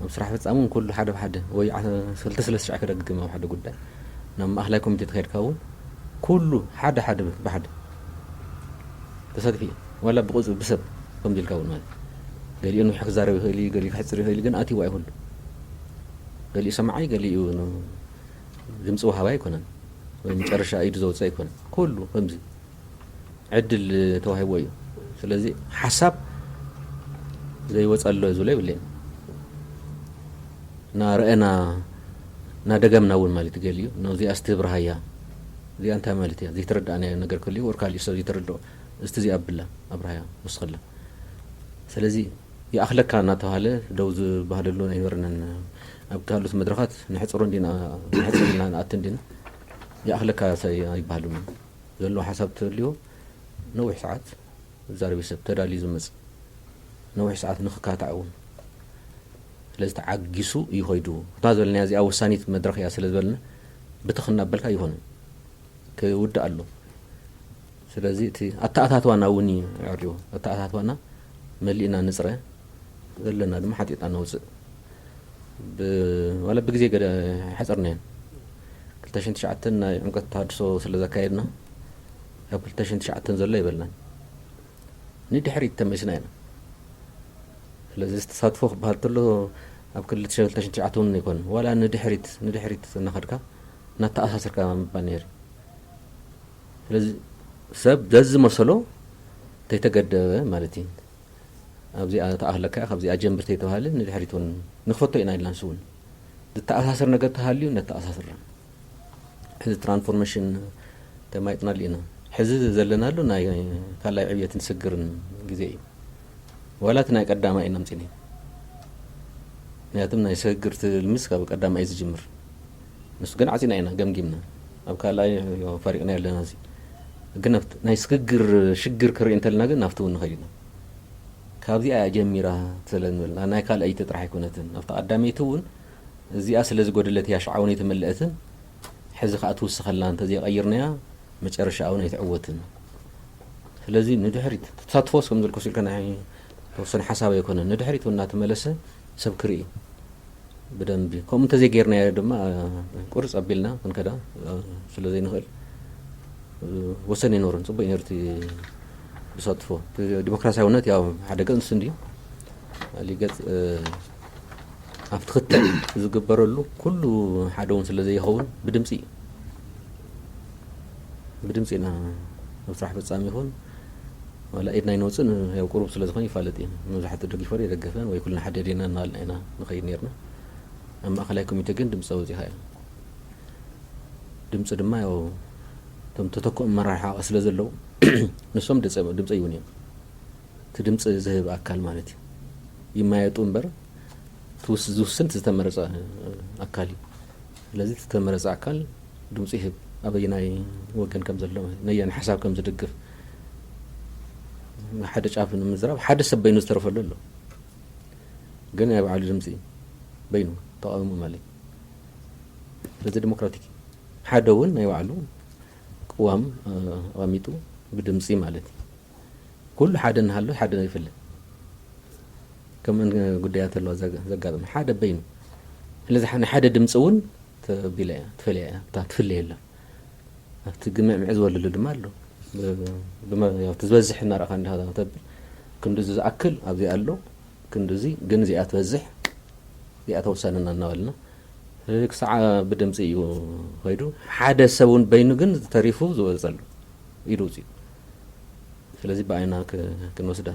ኣብ ስራሕ ፈጻሚ እውን ኩሉ ሓደ ብሓደ ወይ ዓ-፣ ክልተ ሰለስተ ሽሕ ክደግም ኣብ ሓደ ጉዳይ። ናብ ማእከላይ ኮሚቴ ተኸይድካ እውን ኩሉ ሓደ ሓደ ብሓደ ተሳቲፉ እዩ። ዋላ ብቁጽሪ ብሰብ ከምዚ ኢልካ እውን ማለት። ገሊኡ ነዊሕ ክዛረብ ይኽእል እዩ፣ ገሊኡ ክሕጽር ይኽእል እዩ፣ ግን ኣትይዋ እዩ ኩሉ። ገሊኡ ሰማዓይ፣ ገሊኡ ን-፣ ድምጺ ወሃባይ ኣይኮነን። ወይ መጨረሻ ኢዱ ዘውጽእ ኣይኮነን። ኩሉ ከምዚ ዕድል ተዋሂብዎ እዩ። ስለዚ ሓሳብ ዘይወጸሎ ዝብሎ የብለይን። እና ረኣና፣ እና ደገምና እውን ማለት ገሊኡ፣ ነው እዚኣ እስቲ ብርሃያ፣ እዚኣ እንታይ ማለት እያ? ዘይተረዳእናዮ ነገር ከልዩ፣ ወር ካሊእ ሰብ ዘይተረድኦ፣ እስቲ እዚኣ ኣብላ፣ ኣብርሃያ፣ ወስኸላ። ስለዚ ይኣኽለካ እናተባህለ ደው ዝበሃለሉ ኣይነበረንን። ኣብ ካልኦት መድረኻት ንሕጽሮ እንዲና፣ ንሕጽር ኢልና ንኣቲ እንዲና፣ ይኣኽለካ ሰ-፣ ኣይበሃሉን። ዘለዎ ሓሳብ ተልዮ ነዊሕ ሰዓት ዝዛረብ ሰብ ተዳልዩ ዝመጽእ፣ ነዊሕ ሰዓት ንኽካታዕ እውን። ስለዚ ተዓጊሱ እዩ ኸይዱ። እታ ዝበልናያ እዚኣ ወሳኒት መድረኽ እያ ስለ ዝበልና፣ ብትኽ እናበልካ ኣይኾነን። ክውዳእ ኣሎ። ስለዚ እቲ ኣተኣታትዋና እውን እዩ የዕርዮ። ኣተኣታትዋና መሊእና ንጽረ፣ ዘለና ድማ ሓጢጥና ነውጽእ። ብ-፣ ዋላ ብግዜ ገለ ሓጸርናየን። ክልተ ሽሕን ትሽዓተን ናይ ዕምቀት ተሃድሶ ስለ ዘካየድና፣ ኣብ ክልተ ሽሕን ትሽዓተን ዘሎ ኣይበልናን። ንድሕሪት ተመሊስና ኢና። ስለዚ ተሳትፎ ክበሃል ተሎ ኣብ ክልተ ሽሕን ትሽዓተን እውን ኣይኮነን። ዋላ ንድሕሪት፣ ንድሕሪት እናኸድካ እናተኣሳሰርካ ምባል ነይሩ። ስለዚ ሰብ ዘዝመሰሎ እንተይተገደበ ማለት እዩ። ኣብዚኣ ተኣኽለካ፣ ካብዚኣ ጀምር ተይተባሃለ ንድሕሪት እውን ንኽፈቶ ኢና ኢልና ንሱ እውን። ዝተኣሳሰር ነገር ተሃልዩ ነተኣሳስር። ሕዚ ትራንስፎርሜሽን ተማይጥናሉ ኢና። ሕዚ ዘለናሉ ናይ ካልኣይ ዕብየትን ስግርን ግዜ እዩ። ዋላ እቲ ናይ ቀዳማይ ኢና ኣምጺእናዮ። ምክንያቱም ናይ ስግግር ትልምስ ካብ ቀዳማይ እዩ ዝጅምር። ንሱ ግን ዓጺና ኢና ገምጊምና። ኣብ ካልኣይ ፋሪቕና ኣለና። እዚ ግን ኣብቲ ናይ ስግግር ሽግር ክርኢ እንተልና ግን ናብቲ እውን ንኸይድ ኢና። ካብዚኣ እያ ጀሚራ ስለ ንብል፣ ናይ ካልኣይቲ ጥራሕ ኣይኮነትን። ኣብታ ቀዳመይቲ እውን እዚኣ ስለ ዝጎደለት እያ ሽዓ እውን ኣይተመልአትን። ሕዚ ከኣ ትውስኸላ እንተዘይቐይርናያ መጨረሻ እውን ኣይትዕወትን። ስለዚ ንድሕሪት ተሳትፎስ ከም ዘልኩስ ኢልካ ናይ ተወሰነ ሓሳብ ኣይኮነን። ንድሕሪት እውን እናተመለሰ ሰብ ክርኢ ብደንቢ። ከምኡ እንተዘይጌርናዮ ድማ ቁርጽ ኣቢልና ክንከዳ ስለ ዘይንኽእል ወሰን ኣይኖርን። ጽቡቕ እዩ ነይሩ እቲ ተሳትፎ። እቲ ዲሞክራሲያውነት ያው ሓደ ገጽ ንሱ እንድዩ። ካሊእ ገጽ፣ እ፣ ኣብቲ ክትዕ ዝግበረሉ ኩሉ ሓደ እውን ስለ ዘይኸውን ብድምጺ እዩ። ብድምጺ ኢና ኣብ ስራሕ ፈጻሚ ይኹን ዋላ ኢድና ኣይነውፅእን፣ ያው ቁሩብ ስለ ዝኾነ ይፋለጥ እዩ። መብዛሕትኡ ደጊፎ ዶ ኣይደገፈን ወይ ኩልና ሓደ ዲና እናበልና ኢና ንኸይድ ነይርና። ኣብ ማእኸላይ ኮሚቴ ግን ድምፂ ኣውፂኻ እያ። ድምፂ ድማ ያው እቶም ተተክኦም ኣመራርሓ ስለ ዘለዉ ንሶም ድምፂ፣ ድምፂ ይውን እዮም። እቲ ድምፂ ዝህብ ኣካል ማለት እዩ። ይማየጡ እምበር ትውስ-፣ ዝውስን እቲ ዝተመረፀ ኣካል እዩ። ስለዚ እቲ ዝተመረፀ ኣካል ድምፂ ይህብ፣ ኣበየናይ ወገን ከም ዘሎ፣ ነየን ሓሳብ ከም ዝድግፍ። ሓደ ጫፍ ንምዝራብ ሓደ ሰብ በይኑ ዝተረፈሉ ኣሎ። ግን ናይ ባዕሉ ድምፂ በይኑ ተቓውሞ ማለት እዩ። ስለዚ ዲሞክራቲክ እዩ። ሓደ እውን ናይ ባዕሉ ቅዋም፣ እ፣ ኣቐሚጡ ብድምፂ ማለት እዩ። ኩሉ ሓደ እናሃለወ ሓደ ይፍለ። ከምእን ጉዳያት ኣለዋ ዘጋ-፣ ዘጋጥም ሓደ በይኑ። ስለዚ ሓ-፣ ንሓደ ድምፂ እውን ተቢላ እያ፣ ትፈልያ እያ፣ እታ ትፍለ የላ። ኣብቲ ግምዕምዕ ዝበለሉ ድማ ኣሎ። ብ-፣ ብመ-፣ ያው እቲ ዝበዝሕ እናረእኻ እንዲኻ ተብል፣ ክንድዚ ዝኣክል ኣብዚ ኣሎ፣ ክንድዚ ግን እዚኣ ትበዝሕ፣ እዚኣ ተወሳንና እናበልና፣ ክሳዕ ብድምፂ እዩ ኸይዱ። ሓደ ሰብ እውን በይኑ ግን ተሪፉ ዝበፀሉ ኢዱ ውፅኡ። ስለዚ ብኣይና ክ- ክንወስዳ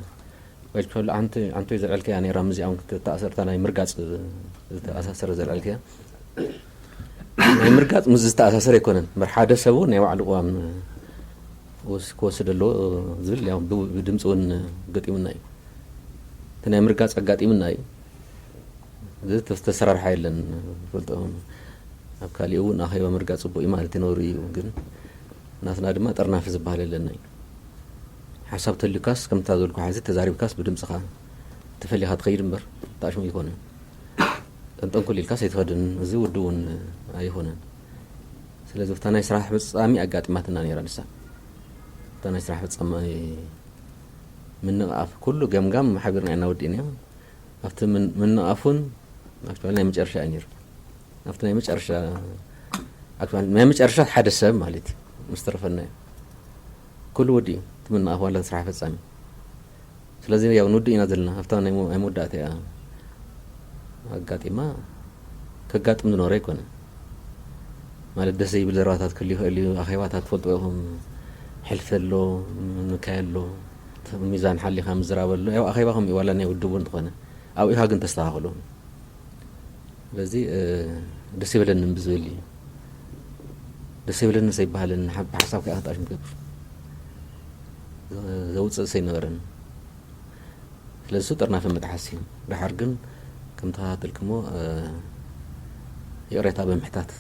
ወይልከሉ ኣንተ ኣንተ ዘልዐልከያ ነይራ፣ ምስዚኣ እውን ክትተኣሰርታ ናይ ምርጋፅ ዝተኣሳሰረ ዘልዐልከያ ናይ ምርጋፅ ምስ ዝተኣሳሰረ ኣይኮነን። እምበር ሓደ ሰብ እውን ናይ ባዕሉ ቅዋም ወስ- ክወስድ ኣለዎ ዝብል ያው ብ- ብድምፂ እውን ገጢሙና እዩ። እቲ ናይ ምርጋፅ ኣጋጢሙና እዩ። እዚ ተስ- ተሰራርሓ የለን ፈልጦ። ኣብ ካሊእ እውን ኣኼባ ምርጋፅ ፅቡቅ እዩ ማለት ነውሪ እዩ። ግን ናትና ድማ ጠርናፊ ዝበሃል የለና እዩ። ሓሳብ ተልካስ ከምታ ዘልኩ ሓዚ ተዛሪብካስ ብድምፅኻ ተፈሊኻ ትኸይድ እምበር ታሽሙ ኣይኮነን። ጠንጠንኩል ኢልካስ ኣይትኸድን። እዚ ውድ እውን ኣይኮነን። ስለዚ ብታ ናይ ስራሕ ፈፃሚ ኣጋጢማትና ነይራ ንሳ። ብታ ናይ ስራሕ ፈፃሚ ምንቕኣፍ ኩሉ ገምጋም ሓቢርና ኢና ወዲእና። ኣብቲ ምን- ምንቕኣፉን ኣክቹዋሊ ናይ መጨረሻ እዩ ነይሩ። ኣብቲ ናይ መጨረሻ ኣክቹዋሊ ናይ መጨረሻ ሓደ ሰብ ማለት እዩ ምስ ተረፈና እዩ። ኩሉ ወዲኡ እቲ ምንቕኣፍ ዋላ ስራሕ ፈፃሚ። ስለዚ ያው ንውድእ ኢና ዘለና። ኣብታ ናይ ሞ- ናይ መወዳእታ እያ ኣጋጢማ። ከጋጥም ዝነበረ ኣይኮነን ማለት ደስ ዘይብል ዘረባታት ክህሉ ይኽእል እዩ። ኣኼባታት ትፈልጡ ኢኹም፣ ሕልፊ ኣሎ፣ ምንካይ ኣሎ፣ ሚዛን ሓሊኻ ምዝራብ ኣሎ። ያው ኣኼባ ከምኡ እዩ፣ ዋላ ናይ ውድቡ እንተኾነ ኣብኡ ኢኻ ግን ተስተኻኽሎ። ስለዚ ደስ ይበለንን ብዝብል እዩ። ደስ ይበለንን ዘይበሃልን ሓ- ብሓሳብ ከኣ ክጣሽ ምገብር ዘውፅእ ሰይነበረን። ስለዚ እሱ ጥርናፈ መጥሓሲ እዩ። ደሓር ግን ከም ተኸታተልክሞ ይቕሬታ ብምሕታት፣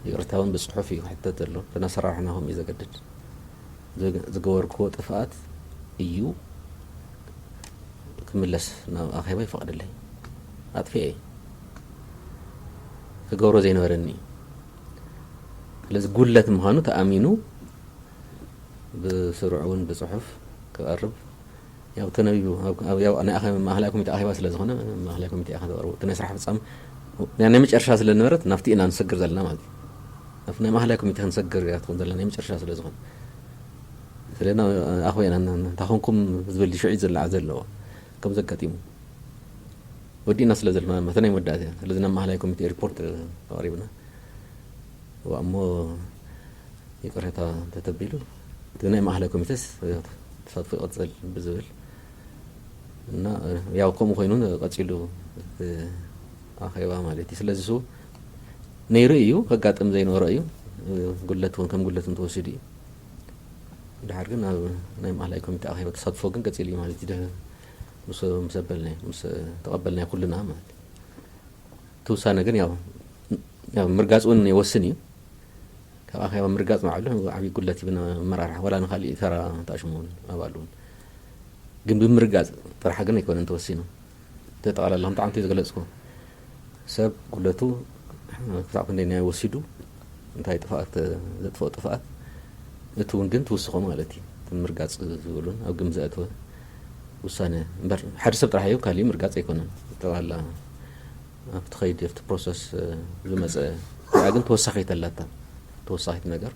ይቕሬታ እውን ብፅሑፍ እዩ ክሕተት ዘሎ። ብናሰራርሕናኹም እዩ ዘገድድ። ዝገበርክዎ ጥፍኣት እዩ ክምለስ ናብ ኣኼባ ይፈቕደለይ። ኣጥፊኤ ክገብሮ ዘይነበረኒ እዩ። ስለዚ ጉድለት ምዃኑ ተኣሚኑ ብስሩዕ እውን ብፅሑፍ ክቐርብ ያው ተነቢቡ። ኣብ- ኣብ- ያው ናይ ኣኸ- ማእኸላይ ኮሚቴ ኣኼባ ስለ ዝኾነ ማእኸላይ ኮሚቴ ኢኻ ተቕርቡ። እቲ ናይ ስራሕ ፍጻም ናይ ናይ መጨረሻ ስለ ነበረት ናብቲ ኢና ንሰግር ዘለና ማለት እዩ። ናብቲ ናይ ማእኸላይ ኮሚቴ ክንሰግር እያ ትኾን ዘለና ናይ መጨረሻ ስለ ዝኾነ። ስለና ኣኾ ኢና እንታ ኾንኩም ዝብል ሽዑ ዝለዓ ዘለዎ ከም ዘጋጢሙ ወዲእና ስለ ዘለና መተ ናይ መወዳእታ እያ። ስለዚ ናብ ማእኸላይ ኮሚቴ ሪፖርት ኣቕሪብና እዋ እሞ ይቅሬታ እንተተቢሉ እቲ ናይ ማእኸላይ ኮሚቴስ ተሳትፎ ይቐፅል ብዝብል እና ያው ከምኡ ኮይኑ ቀፂሉ እቲ ኣኼባ ማለት እዩ። ስለዚ እሱ ነይሩ እዩ፣ ከጋጥም ዘይነበሮ እዩ። ጉድለት እውን ከም ጉድለት እውን ተወሲዱ እዩ። ድሓር ግን ኣብ ናይ ማእኸላይ ኮሚቴ ኣኼባ ተሳትፎ ግን ቀፂሉ እዩ ማለት እዩ። ምስ- ምስ ኣበልናዮ ምስ ተቐበልናዮ ኩልና ማለት እዩ። እቲ ውሳነ ግን ያው ያው ምርጋፅ እውን ይወስን እዩ። ካብ ኣኼባ ምርጋፅ ባዕሉ ዓብዪ ጉድለት እዩ ብና ኣመራርሓ ዋላ ንካሊእ ተራ ተኣሽሙ እውን ኣባል እውን ግን ብምርጋፅ ጥራሕ ግን ኣይኮነን ተወሲኑ። እቲ ጠቕላላ ከምቲ ዓንቱ ዝገለፅኩ ሰብ ጉድለቱ ክሳብ ክንደይ ናይ ወሲዱ እንታይ ጥፍኣት ዘጥፍኦ ጥፍኣት እቲ እውን ግን ትውስኾ ማለት እዩ። እቲ ምርጋፅ ዝብሉን ኣብ ግምት ዘእተወ ውሳነ እምበር ሓደ ሰብ ጥራሕ እዩ ካሊእ ምርጋፅ ኣይኮነን። ጠቕላላ ኣብቲ ኸይዲ ኣብቲ ፕሮሰስ ዝመፀ እዚኣ ግን ተወሳኺት ኣላታ ተወሳኺት ነገር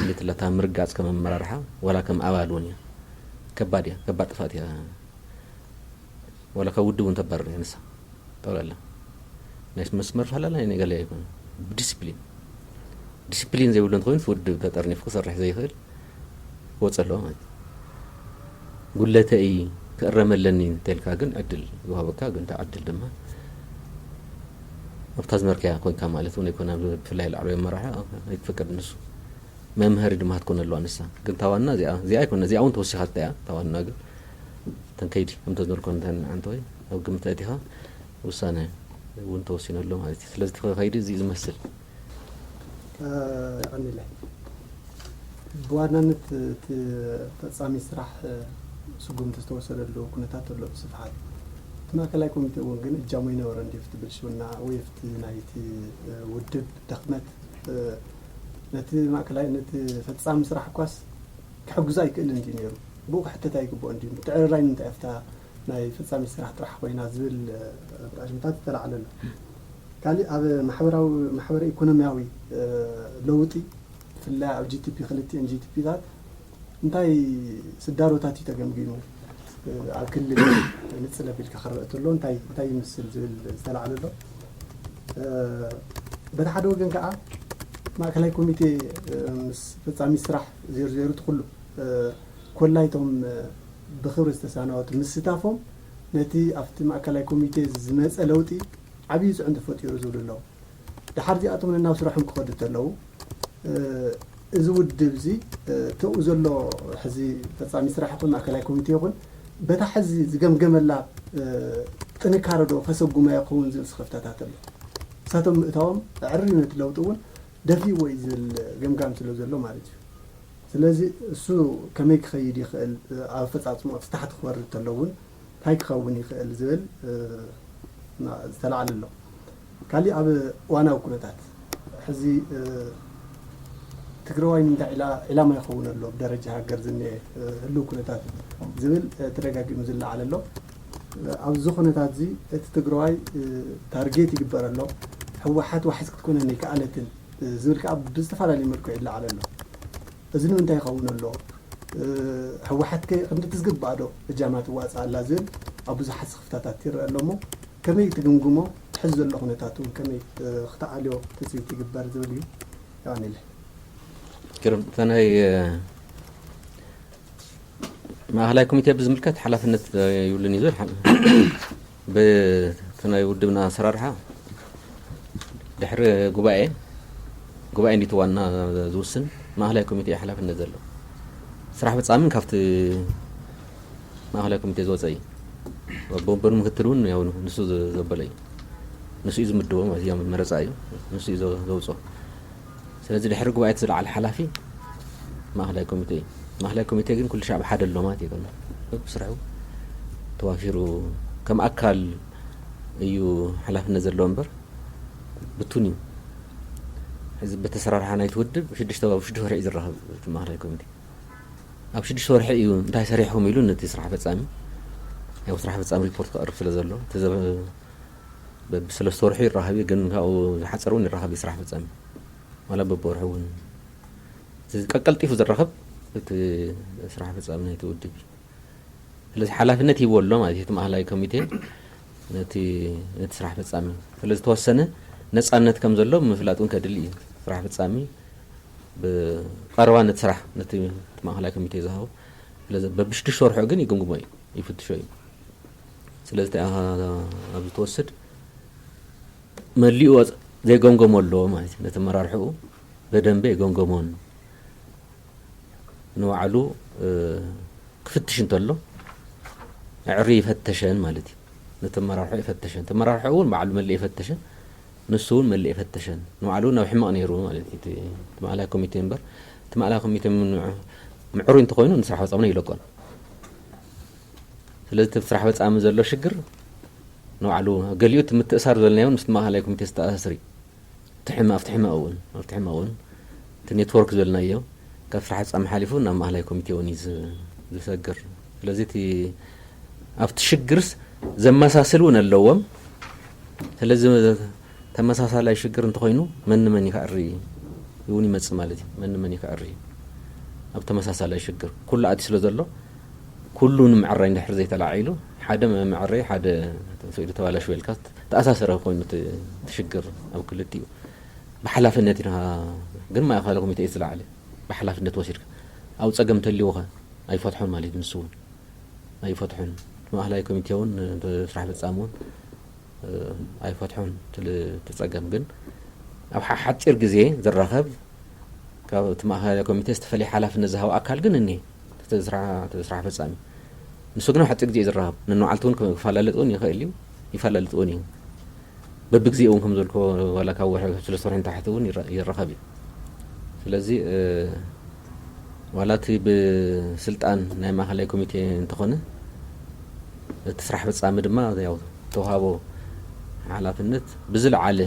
ኢልትላታ ምርጋፅ ከም ኣመራርሓ ዋላ ከም ኣባል እውን እያ ከባድ እያ ከባድ ጥፋት እያ። ዋላ ካብ ውድብ እውን ተባረር እያ ንሳ ጠቕላላ ናይ መስመር ፋላላ ናይ ገለ ኣይኮነ ብዲስፕሊን ዲስፕሊን ዘይብሉ እንተኮይኑ ውድብ ተጠርኒፉ ክሰርሕ ዘይኽእል ክወፀ ኣለዎ ማለት እዩ። ጉለተይ ክእረመለኒ እንተልካ ግን ዕድል ይወሃበካ ግን እታ ዕድል ድማ ኣብታ ዝመርካያ ኮንካ ማለት እውን ኣይኮነ ብፍላይ ላዕለዋይ ኣመራርሓ ኣይትፈቅድ ንሱ መምሃሪ ድማ ክትኮን ኣለዋ ንሳ ግን ታዋና እዚኣ እዚኣ ኣይኮነ እዚኣ እውን ተወሲኻልታ እያ ታዋና ግን ተንከይዲ ከምተ ዝነርኮ እንተ ዓንተ ወይ ኣብ ግምት ኣእቲኻ ውሳነ እውን ተወሲኑ ኣሎ ማለት እዩ ስለዚ ተኸይዲ እዚ ዝመስል የቐኒለይ ብዋናነት እቲ ፈፃሚ ስራሕ ስጉምቲ ዝተወሰደሉ ኩነታት ኣሎ ብስፍሓት እቲ ማእከላይ ኮሚቴ እውን ግን እጃሙ ይነበረ እንዲ ፍቲ ብልሽውና ወይ ፍቲ ናይቲ ውድብ ደኽመት ነቲ ማእከላይ ነቲ ፈፃሚ ስራሕ እኳስ ክሕግዞ ኣይክእልን እንዲ ነይሩ ብኡ ክሕተት ኣይግብኦ እንዲ ምትዕርራይ ንምንታይ ፍታ ናይ ፈፃሚ ስራሕ ጥራሕ ኮይና ዝብል ኣሽምታት ዝተላዓለ ኣሎ ካሊእ ኣብ ማሕበራዊ ማሕበረ ኢኮኖሚያዊ ለውጢ ብፍላይ ኣብ ጂቲፒ ክልቲኤን ጂቲፒታት እንታይ ስዳሮታት እዩ ተገምጊሙ ኣብ ክልል ንፅለ ቢልካ ክረአ ተሎ እንታይ እንታይ ይምስል ዝብል ዝተላዓለ ኣሎ እ፣ በቲ ሓደ ወገን ከዓ ማእከላይ ኮሚቴ፣ እ፣ ምስ ፈጻሚ ስራሕ ዜሮ ዜሮ እቲ ኩሉ፣ እ፣ ኮላይቶም፣ እ፣ ብኽብሪ ዝተሳናወቱ ምስታፎም ነቲ ኣብቲ ማእከላይ ኮሚቴ ዝመጸ ለውጢ ዓብዪ ጽዕንቶ ፈጢሩ ዝብሉ ኣለዉ። ደሓር እዚኣቶም ነናብ ስራሖም ክኸዱ እንተለዉ፣ እ፣ እዚ ውድብ እዚ፣ እ፣ ተኡ ዘሎ ሕዚ ፈጻሚ ስራሕ ይኹን ማእከላይ ኮሚቴ ይኹን በታ ሕዚ ዝገምገመላ፣ እ፣ ጥንካረ ዶ ከሰጉማ ይኸውን ዝብል ስኽፍታታት ኣሎ። ንሳቶም ምእታዎም ኣዕርዩ ነቲ ለውጢ እውን ደፊእዎ እዩ ዝብል ገምጋም ስለ ዘሎ ማለት እዩ። ስለዚ እሱ ከመይ ክኸይድ ይኽእል፣ ኣብ ኣፈጻጽምኡ ኣብቲ ታሕቲ ክወርድ እንተሎ እውን እንታይ ክኸውን ይኽእል ዝብል፣ እ፣ ና-፣ ዝተላዕለ ኣሎ። ካሊእ ኣብ እዋናዊ ኩነታት ሕዚ፣ እ፣ ትግራዋይ ንምንታይ ዒላ-፣ ዒላማ ይኸውን ኣሎ ብደረጃ ሃገር ዝኒአ፣ እ፣ ህልው ኩነታት ዝብል፣ እ፣ ተደጋጊሙ ዝለዓል ኣሎ። እ፣ ኣብዚ ኩነታት እዚ እቲ ትግራዋይ፣ እ፣ ታርጌት ይግበር ኣሎ። ህወሓት ዋሕስ ክትኮነኒ ከኣለትን፣ እ፣ ዝብል ከዓ ብዝተፈላለየ መልክዑ ይለዓል ኣሎ። እዚ ንምንታይ ይኸውን ኣሎ? እ፣ ህወሓት ከ ክንድቲ ዝግባእ ዶ እጃማ ትዋፅእ ኣላ ዝብል ኣብ ብዙሓት ስኽፍታታት ይረአ ኣሎ እሞ ከመይ ትግምግሞ? ሕዚ ዘሎ ኩነታት እውን ከመይ፣ እ፣ ክተዓልዮ ትፅቢት ይግበር ዝብል እዩ። የቐንየለይ። ግርም፣ እታ ናይ፣ እ፣ ማእኸላይ ኮሚቴ ብዝምልከት ሓላፍነት፣ እ፣ ይብሉን እዩ ዝብል ሓ-፣ በቲ ናይ ውድብና ኣሰራርሓ ድሕሪ ጉባኤ፣ ጉባኤ እንዲቲ ዋና ዝውስን ማእኸላይ ኮሚቴ ሓላፍነት ዘለዎ። ስራሕ ፈጻሚ ካብቲ ማእኸላይ ኮሚቴ ዝወፀ እዩ። ወንበሩ ምክትል እውን ያው ንሱ ዘ-፣ ዘበለ እዩ። ንሱ እዩ ዝምድቦ ማለት እዩ፣ መረፃ እዩ። ንሱ እዩ ዘ-፣ ዘውፅኦ። ስለዚ ድሕሪ ጉባኤ እቲ ዝለዓለ ሓላፊ ማእኸላይ ኮሚቴ እዩ። ማእኸላይ ኮሚቴ ግን ኩሉ ሻዕ ብሓደ ኣሎ ማለት ኣይኮነን። በብስርሑ ተዋፊሩ ከም ኣካል እዩ ሓላፍነት ዘለዎ እምበር ብቱን እዩ። ሕዚ በተሰራርሓ ናይቲ ውድብ ሽዱሽተ፣ ኣብ ሽዱሽተ ወርሒ እዩ ዝራኸብ እቲ ማእኸላይ ኮሚቴ። ኣብ ሽዱሽተ ወርሒ እዩ እንታይ ሰሪሕኩም ኢሉ ነቲ ስራሕ ፈጻሚ፣ ያው ስራሕ ፈጻሚ ሪፖርት ከቕርብ ስለ ዘሎ፣ እቲ ዘበ-፣ በብሰለስተ ወርሒ ይራኸብ እዩ፣ ግን ካብኡ ዝሓፀር እውን ይራኸብ እዩ ስራሕ ፈጻሚ። ዋላ በብወርሒ እውን እቲ ቀልጢፉ ዝራኸብ እቲ ስራሕ ፈጻሚ ናይቲ ውድብ እዩ። ስለዚ ሓላፍነት ሂብዎ ኣሎ ማለት እዩ። እቲ ማእኸላይ ኮሚቴ ነቲ፣ ነቲ ስራሕ ፈጻሚ ስለ ዝተወሰነ ነጻነት ከም ዘሎ ምፍላጥ እውን ከድሊ እዩ። ስራሕ ፈጻሚ ብቐረባ ነቲ ስራሕ ነቲ፣ እቲ ማእኸላይ ኮሚቴ ዝሃቦ። ስለዚ በብሽዱሽተ ወርሑ ግን ይግምግሞ እዩ፣ ይፍትሾ እዩ። ስለዚ እቲ፣ ኣ-፣ ኣብዚ ትወስድ መሊኡ ዘይገምገሞ ኣሎ ማለት እዩ። ነቲ ኣመራርሕኡ በደንበ የገምገሞን ንባዕሉ፣ እ፣ ክፍትሽ እንተሎ ኣዕሪ ይፈተሸን ማለት እዩ። ነቲ ኣመራርሕኡ ይፈተሸን። እቲ ኣመራርሕኡ እውን ባዕሉ መሊኡ ይፈተሸን፣ ንሱ እውን መሊኡ ይፈተሸን። ንባዕሉ እውን ኣብ ሕማቕ ነይሩ ማለት እዩ። እቲ፣ እቲ ማእኸላይ ኮሚቴ እምበር፣ እቲ ማእኸላይ ኮሚቴ ምንዕ-፣ ምዕሩይ እንተኾይኑ ንስራሕ ፈጻምና ይለቆን። ስለዚ እቲ ስራሕ ፈጻሚ ዘሎ ሽግር ንባዕሉ ገሊኡ እቲ ምትእሳር ዝበልናዮ እውን ምስቲ ማእኸላይ ኮሚቴ ዝተኣሳስር እዩ። እቲ ሕማ-፣ ኣብቲ ሕማቕ እውን፣ ኣብቲ ሕማቕ እውን እቲ ኔትወርክ ዝበልናዮ ካብ ስራሕ ፈጻሚ ሓሊፉ ናብ ማእኸላይ ኮሚቴ እውን እዩ ዝ-፣ ዝሰግር። ስለዚ እቲ ኣብቲ ሽግርስ ዘመሳስል እውን ኣለዎም። ስለዚ ተመሳሳላይ ሽግር እንተኾይኑ መን ንመን እዩ ከዕሪ እውን ይመጽእ ማለት እዩ። መን ንመን እዩ ከዕሪ እዩ? ኣብ ተመሳሳላይ ሽግር ኩሉ ኣትዩ ስለ ዘሎ ኩሉ ንምዕራይ እንድሕር ዘይተላዒሉ ሓደ መ-፣ መዕረይ ሓደ ስኢሉ ተባላሽወ ኢልካ ተኣሳሰረ ኮይኑ እቲ፣ እቲ ሽግር ኣብ ክልቲኡ ብሓላፍነት ኢና ግን ማእኸላይ ኮሚቴ እዩ ዝለዓለ ብሓላፍነት ወሲድካ ኣብ ጸገም እንተልዩኸ ኣይፈትሖን ማለት እዩ። ንሱ እውን ኣይፈትሖን። ማእኸላይ ኮሚቴ እውን እቲ ስራሕ ፈጻሚ እውን፣ እ፣ ኣይፈትሖን ትል-፣ እቲ ጸገም ግን ኣብ ሓ-፣ ሓጺር ግዜ ዝራኸብ ካብ እቲ ማእኸላይ ኮሚቴ ዝተፈለየ ሓላፍነት ዝሃቦ ኣካል ግን እኒሀ። እቲ ስራሕ፣ እቲ ስራሕ ፈጻሚ ንሱ ግን ኣብ ሓጺር ግዜ እዩ ዝራኸብ። ነንባዕልቱ እውን ክፈላለጥ እውን ይኽእል እዩ፣ ይፈላለጥ እውን እዩ። በብግዜኡ እውን ከም ዘልኮ ዋላ ካብ ወርሒ፣ ካብ ሰለስተ ወርሒ ንታሕቲ እውን ይረ-፣ ይራኸብ እዩ። ስለዚ፣ እ፣ ዋላ እቲ ብስልጣን ናይ ማእኸላይ ኮሚቴ እንተኾነ፣ እቲ ስራሕ ፈጻሚ ድማ ያው ተዋሃቦ ሓላፍነት ብዝለዓለ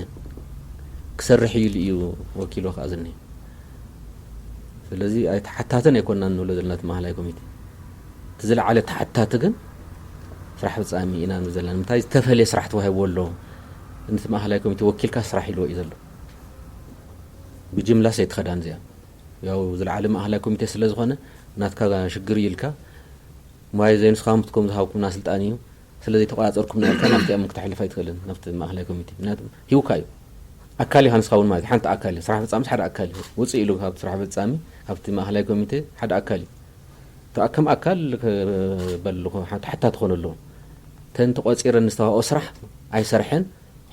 ክሰርሕ እዩ ኢሉ እዩ ወኪሉ ከኣ ዝኒሀ። ስለዚ ኣይተሓታትን ኣይኮናን ንብሎ ዘለና እቲ ማእኸላይ ኮሚቴ። እቲ ዝለዓለ ተሓታቲ ግን ስራሕ ፈጻሚ ኢና ንብል ዘለና። ንምንታይ ዝተፈልየ ስራሕ ተዋሂብዎ ኣሎ። ነቲ ማእኸላይ ኮሚቴ ወኪልካ ስራሕ ኢልዎ እዩ ዘሎ። ብጅምላስ ኣይትኸዳን እዚኣ። ያው ዝለዓለ ማእኸላይ ኮሚቴ ስለ ዝኾነ ናትካ ሽግር እዩ ኢልካ፣ ማይ ዘይንስኻ ምትኮም ዝሃብኩምና ስልጣን እዩ። ስለ ዘይተቆጻጸርኩም ና ኢልካ ናብቲኦም ክተሕልፍ ኣይትኽእልን፣ ናብቲ ማእኸላይ ኮሚቴ። ምክንያቱ ሂውካ እዩ። ኣካል ኢኻ ንስኻ እውን ማለት ሓንቲ ኣካል እዩ። ስራሕ ፈጻሚ ሓደ ኣካል እዩ። ውፅእ ኢሉ ካብ ስራሕ ፈጻሚ፣ ካብቲ ማእኸላይ ኮሚቴ ሓደ ኣካል እዩ። እታ ከም ኣካል ክበል ኣለኹ፣ ሓንቲ ሓታ ትኾን ኣለዎ። ተን ተቆጺረን ዝተዋኦ ስራሕ ኣይሰርሐን፣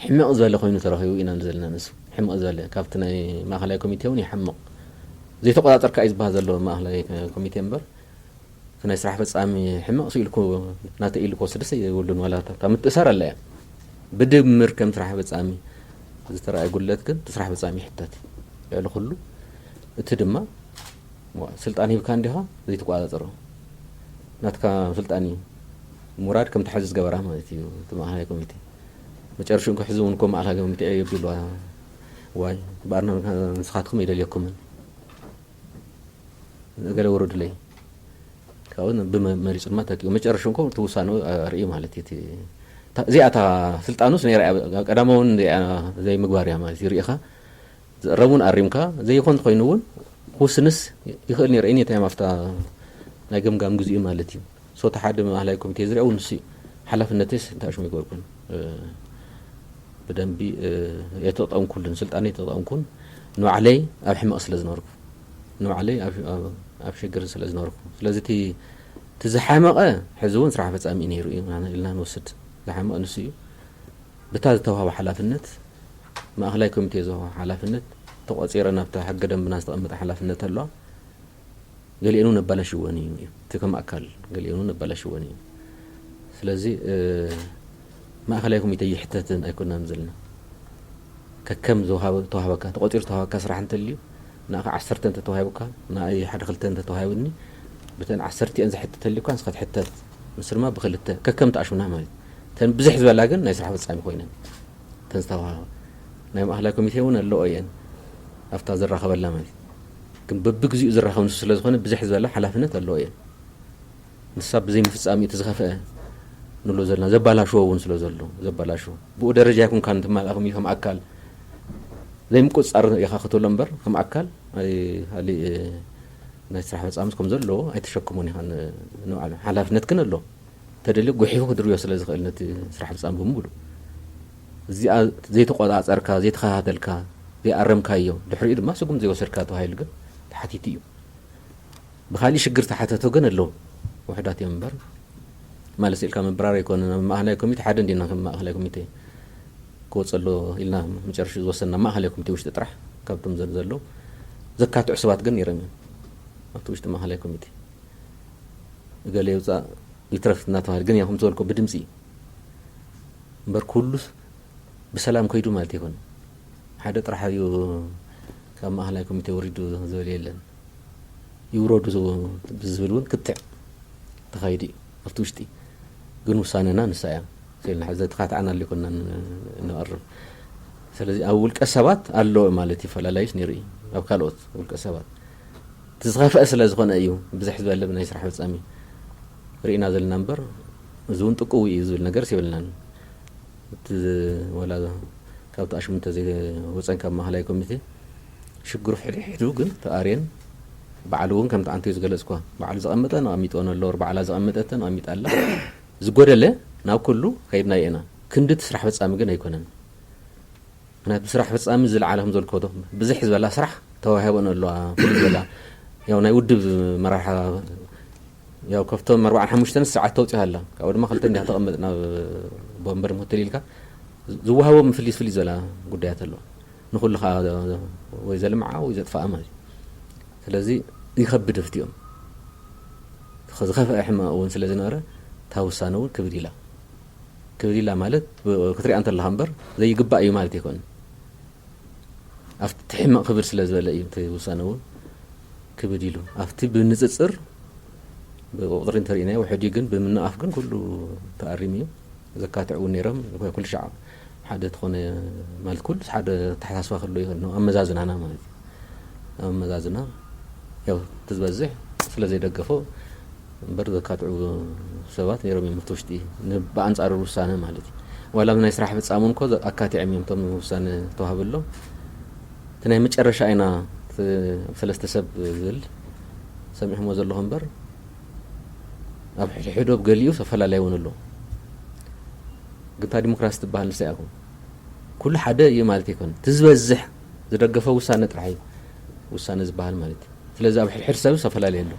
ሕምቕ ዝበለ ኮይኑ ተረኺቡ ኢና ዘለና። ንሱ ሕምቕ ዝበለ ካብቲ ናይ ማእኸላይ ኮሚቴ እውን ይሓምቕ። ዘይተቆጻጸርካ እዩ ዝበሃል ዘሎ ማእኸላይ ኮሚቴ እምበር፣ እቲ ናይ ስራሕ ፈጻሚ ሕምቕ ስኢልኩ ናተ ኢሉ ክወስድስ የብሉን። ዋላ እታ ካብ ምትእሳር ኣላ እያ። ብድምር ከም ስራሕ ፈጻሚ ዝተረኣየ ጉድለት ግን እቲ ስራሕ ፈጻሚ ይሕተት እዩ። ልዕሊ ኩሉ እቲ ድማ ዋ፣ ስልጣን ሂብካ እንዲኻ ዘይትቆጻጸሮ። ናትካ ስልጣን እዩ። ሙራድ ከም ተሓዚ ዝገበራ ማለት እዩ። እቲ ማእኸላይ ኮሚቴ መጨረሽኡ እንኳ ሕዚ እውን እኮ ማእኸላይ ኮሚቴ የብሉ። ዋይ፣ ባርና ንስኻትኩም ይደልየኩምን። ገለ ወረዱለይ። ካብኡ ብመ-፣ መሪጹ ድማ ተኪኡ። መጨረሽኡ እንኳ እቲ ውሳኔ ኣርእዩ ማለት እዩ። እቲ፣ እታ፣ እዚኣ እታ ስልጣኑስ ነይራ እያ። ቀዳማውን እዚኣ ዘይምግባር እያ ማለት እዩ። ርኢኻ፣ ዝእረም እውን ኣሪምካ፣ ዘይኮን ኮይኑ እውን ክውስንስ ይኽእል ነይሩ። እኔ እንታይ ኣብታ ናይ ገምጋም ግዚኡ ማለት እዩ። ሶ፣ እቲ ሓደ ማእኸላይ ኮሚቴ ዝሪኦ እውን ንሱ እዩ። ሓላፍነተይስ እንታይ ሽሙ ይገበርኩን፣ እ፣ ብደንቢ፣ እ፣ የተጠቀምኩሉን፣ ስልጣነይ የተጠቀምኩን ንባዕለይ ኣብ ሕመቕ ስለ ዝነበርኩ፣ ንባዕለይ ኣብ፣ ኣብ፣ ኣብ ሽግር ስለ ዝነበርኩ። ስለዚ እቲ፣ እቲ ዝሓመቐ ሕዚ እውን ስራሕ ፈጻሚ እዩ ነይሩ እዩ ኢልና ንወስድ። ዝሓመቐ ንሱ እዩ። ብታ ዝተዋህበ ሓላፍነት፣ ማእኸላይ ኮሚቴ ዝወሃቦ ሓላፍነት ተቖጺረ ናብታ ሕገ ደንብና ዝተቐመጠ ሓላፍነት ኣሎ። ገሊኤን እውን ኣባላሽወን እዩ። እቲ ከም ኣካል ገሊኤን እውን ኣባላሽወን እዩ። ስለዚ፣ እ፣ ማእኸላይ ኮሚቴ ይሕተትን ኣይኮናን ዘለና። ከከም ዝወሃበ-፣ ተዋህበካ፣ ተቖጺሩ ዝተዋህበካ ስራሕ እንተልዩ፣ ንኣኻ ዓሰርተ እንተተዋሂቡካ፣ ንኣይ ሓደ ክልተ እንተተዋሂቡኒ፣ ብተን ዓሰርቲኤን ዝሕተት ተልዩካ፣ ንስኻ ትሕተት። ንሱ ድማ ብክልተ፣ ከከም ተኣሽሙና ማለት እዩ። እተን ብዝሕ ዝበላ ግን ናይ ስራሕ ፈጻሚ ኮይነን፣ እተን ዝተዋህባ። ናይ ማእኸላይ ኮሚቴ እውን ኣለኦ እየን፣ ኣብታ ዝራኸበላ ማለት እዩ። ግን በብግዚኡ ዝራኸብ ንሱ ስለ ዝኾነ፣ ብዝሕ ዝበላ ሓላፍነት ኣለኦ እየን። ንሳ ብዘይ ምፍጻም እዩ እቲ ዝኸፍአ ንብሎ ዘለና፣ ዘባላሽዎ እውን ስለ ዘሎ፣ ዘባላሽዎ። ብኡ ደረጃ ይኩንካ ንትማልኣ ከም፣ ከም ኣካል ዘይምቁጽጻር ኢኻ ክትብሎ እምበር፣ ከም ኣካል፣ ኣይ፣ ካሊእ ናይ ስራሕ ፈጻምስ ከም ዘለዎ ኣይተሸክሞን ኢኻ ን-፣ ንባዕሉ። ሓላፍነት ግን ኣሎ። ተደልዩ ጉሒፉ ክድርብዮ ስለ ዝኽእል ነቲ ስራሕ ፈጻሚ ብምሉእ። እዚኣ ዘይተቆጻጸርካ፣ ዘይተኸታተልካ፣ ዘይኣረምካዮ፣ ድሕሪኡ ድማ ስጉምቲ ዘይወሰድካ ተባሂሉ ግን ተሓቲቱ እዩ። ብኻሊእ ሽግር ተሓተቱ ግን ኣለዉ። ውሑዳት እዮም እምበር። ማለት ኢልካ ምብራር ኣይኮነን። ኣብ ማእኸላይ ኮሚቴ ሓደ እንዲና ከም ማእኸላይ ኮሚቴ ክወፅእ ኣሎ ኢልና መጨረሻ ዝወሰንና ማእኸላይ ኮሚቴ ውሽጢ ጥራሕ ካብቶም ዘ-፣ ዘለዉ ዘካትዑ ሰባት ግን ነይሮም እዮም። ኣብቲ ውሽጢ ማእኸላይ ኮሚቴ እገለ ይውፃእ ይትረፍ እናተባሃለ ግን ያው ከምቲ ዝበልኮ ብድምፂ እዩ። እምበር ኩሉስ ብሰላም ከይዱ ማለት ኣይኮነን። ሓደ ጥራሕ እዩ ካብ ማእኸላይ ኮሚቴ ወሪዱ ዝበለ የለን። ይውረዱ ብዝብል እውን ክትዕ ተኻይዱ እዩ ኣብቲ ውሽጢ። ግን ውሳነና ንሳ እያ። ስኢልና ሕዚ ተኻትዓና ኣይኮንናን ንቐርብ። ስለዚ ኣብ ውልቀ ሰባት ኣሎ ማለት እዩ፣ ፈላላይስ ነይሩ እዩ። ኣብ ካልኦት ውልቀ ሰባት እቲ ዝኸፍአ ስለ ዝኾነ እዩ ብዝሕ ዝበለ ናይ ስራሕ ፈጻሚ ርኢና ዘለና እምበር፣ እዚ እውን ጥቅው እዩ ዝብል ነገርስ የብልናን። እቲ ወላ ካብቲ ኣሽሙ እንተዘይወፀን ካብ ማእኸላይ ኮሚቴ ሽግሩ ሕድሕዱ ግን ተኣርየን ባዕሉ እውን ከምቲ ኣንተ ዝገለፅኳ ባዕሉ ዘቐመጠን ኣቐሚጥወን ኣሎ፣ ባዕላ ዘቐመጠተን ኣቐሚጣ ኣላ። ዝጎደለ ናብ ኩሉ ከይድናዮ ኢና። ክንዲ እቲ ስራሕ ፈጻሚ ግን ኣይኮነን። ምክንያቱ ብስራሕ ፈጻሚ ዝለዓለ ከም ዘልኮ ዶ ብዝሕ ዝበላ ስራሕ ተዋሂበን ኣለዋ። ፍሉይ ዝበላ ያው ናይ ውድብ መራርሓ ያው ከፍቶም ኣርባዓን ሓሙሽተን ሰዓት ተውፅኣ ኣላ። ካብኡ ድማ ክልተ እንዲያ ተቐመጥ ናብ ቦምበር ሆቴል ኢልካ ዝወሃቦም ፍልይ ፍልይ ዝበላ ጉዳያት ኣለዋ። ንኹሉ ከዓ ወይ ዘልምዓ ወይ ዘጥፋኣ ማለት እዩ። ስለዚ ይኸብድ ፍትኦም። ዝኸፍአ ሕማቕ እውን ስለ ዝነበረ እታ ውሳነ እውን ክብድ ኢላ። ክብድ ኢላ ማለት ክትሪኣ እንተለኻ እምበር ዘይግባእ እዩ ማለት ኣይኮነን። ኣብቲ ሕማቕ ክብድ ስለ ዝበለ እዩ እቲ ውሳነ እውን ክብድ ኢሉ። ኣብቲ ብንፅፅር ብቁፅሪ እንተሪእናዮ ውሕድ እዩ፣ ግን ብምንቓፍ ግን ኩሉ ተኣሪሙ እዩ። ዘካትዑ እውን ነይሮም። ኩሉ ሻዕ ሓደ ዝኾነ ማለት ኩሉ ሓደ ኣተሓሳስባ ክህሉ ይኽእል ነው፣ ኣመዛዝናና ማለት እዩ። ኣብ ኣመዛዝና ያው እቲ ዝበዝሕ ስለ ዘይደገፎ እምበር ዘካትዑ ሰባት ነይሮም እዮም ኣብቲ ውሽጢ ን-፣ ብኣንጻሩ ውሳነ ማለት እዩ። ዋላ ኣብ ናይ ስራሕ ፈጻሚ እውን እኮ ኣካቲዖም እዮም እቶም ውሳነ ዝተዋህበሎም። እቲ ናይ መጨረሻ ኢና እቲ ኣብ ሰለስተ ሰብ ዝብል ሰሚዕሞ ዘለኹ እምበር ኣብ ሕድሕዶ ኣብ ገሊኡ ተፈላለየ እውን ኣሎ። ግንታ ዲሞክራሲ ትበሃል ንሳ እያ። ኩሉ ሓደ እዩ ማለት ኣይኮነን። እቲ ዝበዝሕ ዝደገፎ ውሳነ ጥራሕ እዩ ውሳነ ዝበሃል ማለት እዩ። ስለዚ ኣብ ሕድሕድ ሰብ ዝተፈላለየ ኣሎ።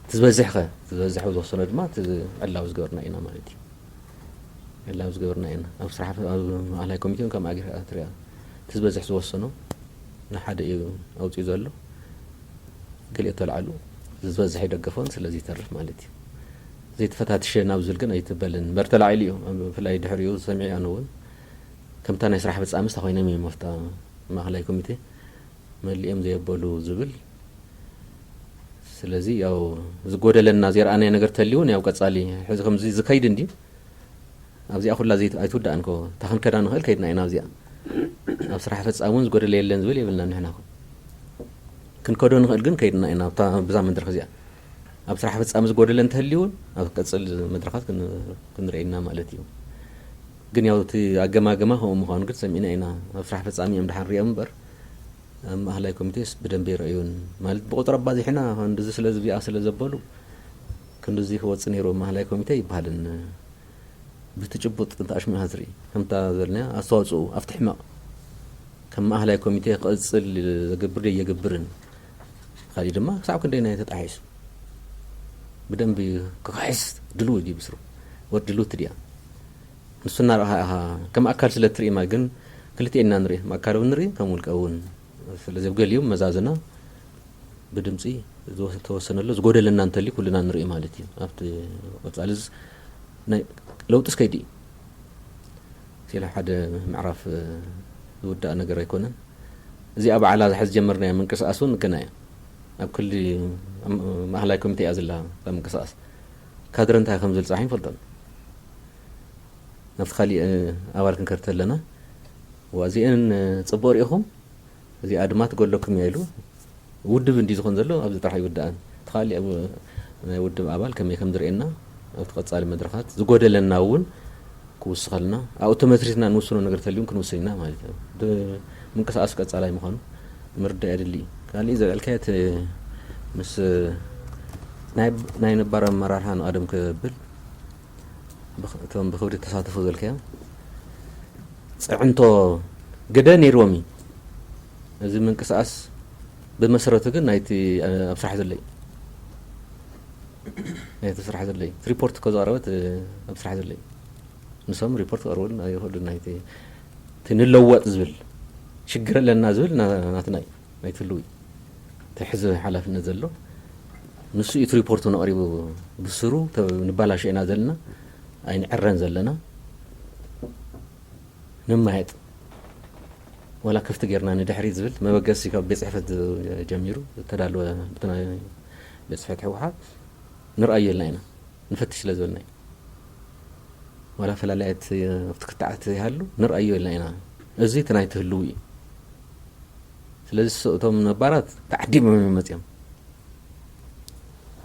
እቲ ዝበዝሕ ኸ፣ እቲ ዝበዝሕ ዝወሰኖ ድማ እቲ ዕላዊ ዝገበርና ኢና ማለት እዩ። ዕላዊ ዝገበርና ኢና። ኣብ ስራሕ፣ ኣብ ማእኸላይ ኮሚቴ እውን ከም ኣገርካ ትሪኣ። እቲ ዝበዝሕ ዝወሰኖ ንሓደ እዩ ኣውፂኡ ዘሎ። ገሊኦ ተላዕሉ ዝበዝሕ ይደገፎን ስለዚ ይተርፍ ማለት እዩ። ዘይተፈታትሸ ናብ ዝብል ግን ኣይትበልን። እምበር ተላዒሉ እዩ። ብፍላይ ድሕሪኡ ሰሚዐ ኣነ እውን ከምታ ናይ ስራሕ ፈጻሚ ስታ ኮይኖም እዮም መፍታ ማእኸላይ ኮሚቴ መሊኦም ዘየበሉ ዝብል። ስለዚ ያው ዝጎደለና ዘይረኣናዮ ነገር ተልዩ እውን ያው ቀጻሊ ሕዚ ከምዚ ዝከይድ እንድዩ። ኣብዚኣ ኩላ ዘይት-፣ ኣይትውዳእን ኮ። እታ ክንከዳ ንኽእል ከይድና ኢና ኣብዚኣ። ኣብ ስራሕ ፈጻሚ እውን ዝጎደለ የለን ዝብል የብልና ንሕና ኮ። ክንከዶ ንኽእል ግን ከይድና ኢና ኣብታ፣ ብዛ መድረኽ እዚኣ። ኣብ ስራሕ ፈጻሚ ዝጎደለ እንተህልዩ እውን ኣብ ቀጽል መድረኻት ክን-፣ ክንርኢ ኢና ማለት እዩ። ግን ያው እቲ ኣገማግማ ከምኡ ምዃኑ ግን ሰሚዕና ኢና። ኣብ ስራሕ ፈጻሚ እዮም ደሓን ሪኦም እምበር ኣብ ማእኸላይ ኮሚቴስ ብደንበ ይረኣዩን። ማለት ብቁጽሪ ኣባዚሕና ክንድዚ ስለ ዝብኣ ስለ ዘበሉ ክንድዚ ክወጽእ ነይሩ ኣብ ማእኸላይ ኮሚቴ ይበሃልን። ብቲ ጭቡጥ እንተ ኣሽሚኻ ትርኢ፣ ከምታ ዝበልናያ ኣስተዋጽኦ ኣብቲ ሕመቕ ከም ማእኸላይ ኮሚቴ ክቕጽል ዘገብር ድዩ የገብርን? ካሊእ ድማ ክሳብ ክንደየናይ ተጣሒሱ? ብደንቢ ክኽሕስ ድልው ድዩ ብስሩ? ወድ ድልውቲ ድያ? ንሱ እናረኣኻ ኢኻ፣ ከም ኣካል ስለ እትርኢ ማለት ግን ክልቲኤና ንርኢ፣ ከም ኣካል እውን ንርኢ፣ ከም ውልቀ እውን። ስለዚ ኣብ ገሊኡ መዛዘና ብድምፂ ዝወ-፣ ተወሰነሎ፣ ዝጎደለና እንተልዩ ኩልና ንርኢ ማለት እዩ። ኣብቲ ቀፃሊ ዝ-፣ ናይ ለውጢስ ከይዲ እዩ። ሲላ ሓደ ምዕራፍ፣ እ፣ ዝውዳእ ነገር ኣይኮነን። እዚኣ በዓላ ዝሓዝ ጀመርናያ ምንቅስቃስ እውን ገና እያ። ኣብ ክሊ፣ ኣብ ማእኸላይ ኮሚቴ እያ ዘላ እታ ምንቅስቃስ። ካድረ እንታይ ከም ዝብል ፅባሕ ይንፈልጦን። ናብቲ ካሊእ፣ እ፣ ኣባል ክንከድ ተለና፣ ዋ፣ እዚአን፣ እ፣ ፅቡቅ ሪኢኹም፣ እዚኣ ድማ ትጎለኩም እያ ኢሉ ውድብ እንዲ ዝኾን ዘሎ ኣብዚ ጥራሕ ይውዳእን። እቲ ካሊእ ኣብ ናይ ውድብ ኣባል ከመይ ከም ዝርእየና ኣብቲ ቀጻሊ መድረኻት ዝጎደለና እውን ክውስኸልና፣ ኣብኡ ተመስሪትና ንውስኖ ነገር ተልዩ እውን ክንውስን ኢና ማለት እዩ። ድ-፣ ምንቅስቃስ ቀጻላይ ምዃኑ ምርዳእ የድሊ እዩ። ካሊእ ዘልዕልካዮ እቲ ምስ ናይ፣ ናይ ነባር ኣመራርሓ ንቐደም ክብል ብኽ-፣ እቶም ብኽብሪ ተሳተፉ ዘልካዮም ጽዕንቶ ግደ ነይርዎም እዩ። እዚ ምንቅስቃስ ብመሰረቱ ግን ናይቲ፣ እ፣ ኣብ ስራሕ ዘሎ እዩ። ናይቲ ስራሕ ዘሎ እዩ። እቲ ሪፖርት እኮ ዝቐረበት፣ እ፣ ኣብ ስራሕ ዘሎ እዩ። ንሶም ሪፖርት ክቐርበሉ ኣይኽእሉን። ናይቲ እቲ ንለወጥ ዝብል ሽግር ኣለና ዝብል ና-፣ ናትና እዩ። ናይቲ ህልው እዩ። እቲ ሕዚ ሓላፍነት ዘሎ ንሱ እዩ። እቲ ሪፖርት እውን ኣቕሪቡ ብስሩ ተ-፣ ንባላሾ ኢና ዘለና፣ ኣይንዕረን ዘለና። ንማየጥ ዋላ ክፍቲ ጌርና ንድሕሪት ዝብል መበገሲ ካብ ቤት ጽሕፈት ጀሚሩ ዝተዳለወ፣ ብቲ ናይ ቤት ጽሕፈት ህወሓት ንርኣዮ ኢልና ኢና ንፈትሽ ስለ ዝበልና እዩ። ዋላ ፈላላያት ኣብቲ ክትዓት ይሃሉ ንርኣዮ ኢልና ኢና። እዚ እቲ ናይቲ ህልው እዩ። ስለዚ እሶ-፣ እቶም ነባራት ተዓዲሞም እዮም መጺኦም።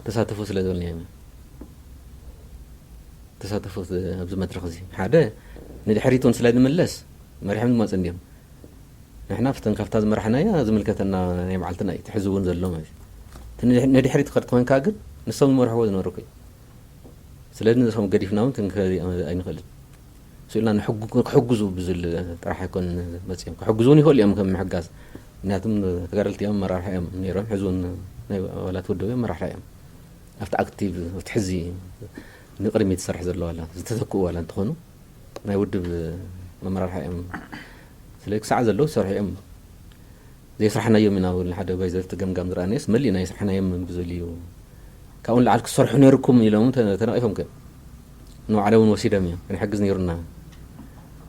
ተሳተፉ ስለ ዝበልናዮም እዮም። ተሳተፉ ኣብዚ መድረኽ እዚ። ሓደ ንድሕሪት እውን ስለ ንምለስ መሪሖም ዝመጹ እንድዮም። ንሕና ኣብተን ካብታ ዝመራሕናያ ዝምልከተና ናይ መዓልትና እዩ። እቲ ሕዚ እውን ዘሎ ማለት እዩ። እቲ ንድሕ-፣ ንድሕሪት ትኸድ ኮይንካ ግን ንሶም ዝመርሕዎ ዝነበሩ እኮ እዩ። ስለዚ ንሶም ገዲፍና እውን ክንከ-፣ ኣይንኽእልን። ስኢልና ንሕጉ-፣ ክሕግዙ ብዝብል ጥራሕ ኣይኮን መጺኦም። ክሕግዙ እውን ይኽእሉ እዮም ከም ምሕጋዝ። ምክንያቱም ተጋደልቲ እዮም፣ ኣመራርሓ እዮም ነይሮም። ሕዚ እውን ናይ ኣባላት ውድብ እዮም፣ ኣመራርሓ እዮም። ኣብቲ ኣክቲቭ፣ ኣብቲ ሕዚ ንቕድሚት ዝሰርሕ ዘሎ ዋላ ዝተተክኡ ዋላ እንተኾኑ ናይ ውድብ ኣመራርሓ እዮም። ስለዚ ክሳዕ ዘለዉ ዝሰርሑ እዮም። ዘይስራሕናዮም ኢና እውን ሓደ ባይ ዘፍቲ ገምጋም ዝረኣናዮስ መሊእና ይስራሕናዮም ብዝብል እዩ። ካብኡ ንላዕሊ ክሰርሑ ነይርኩም ኢሎም እውን ተ-፣ ተነቒፎም ከ ንባዕሎም እውን ወሲዶም እዮም። ክንሕግዝ ነይሩና።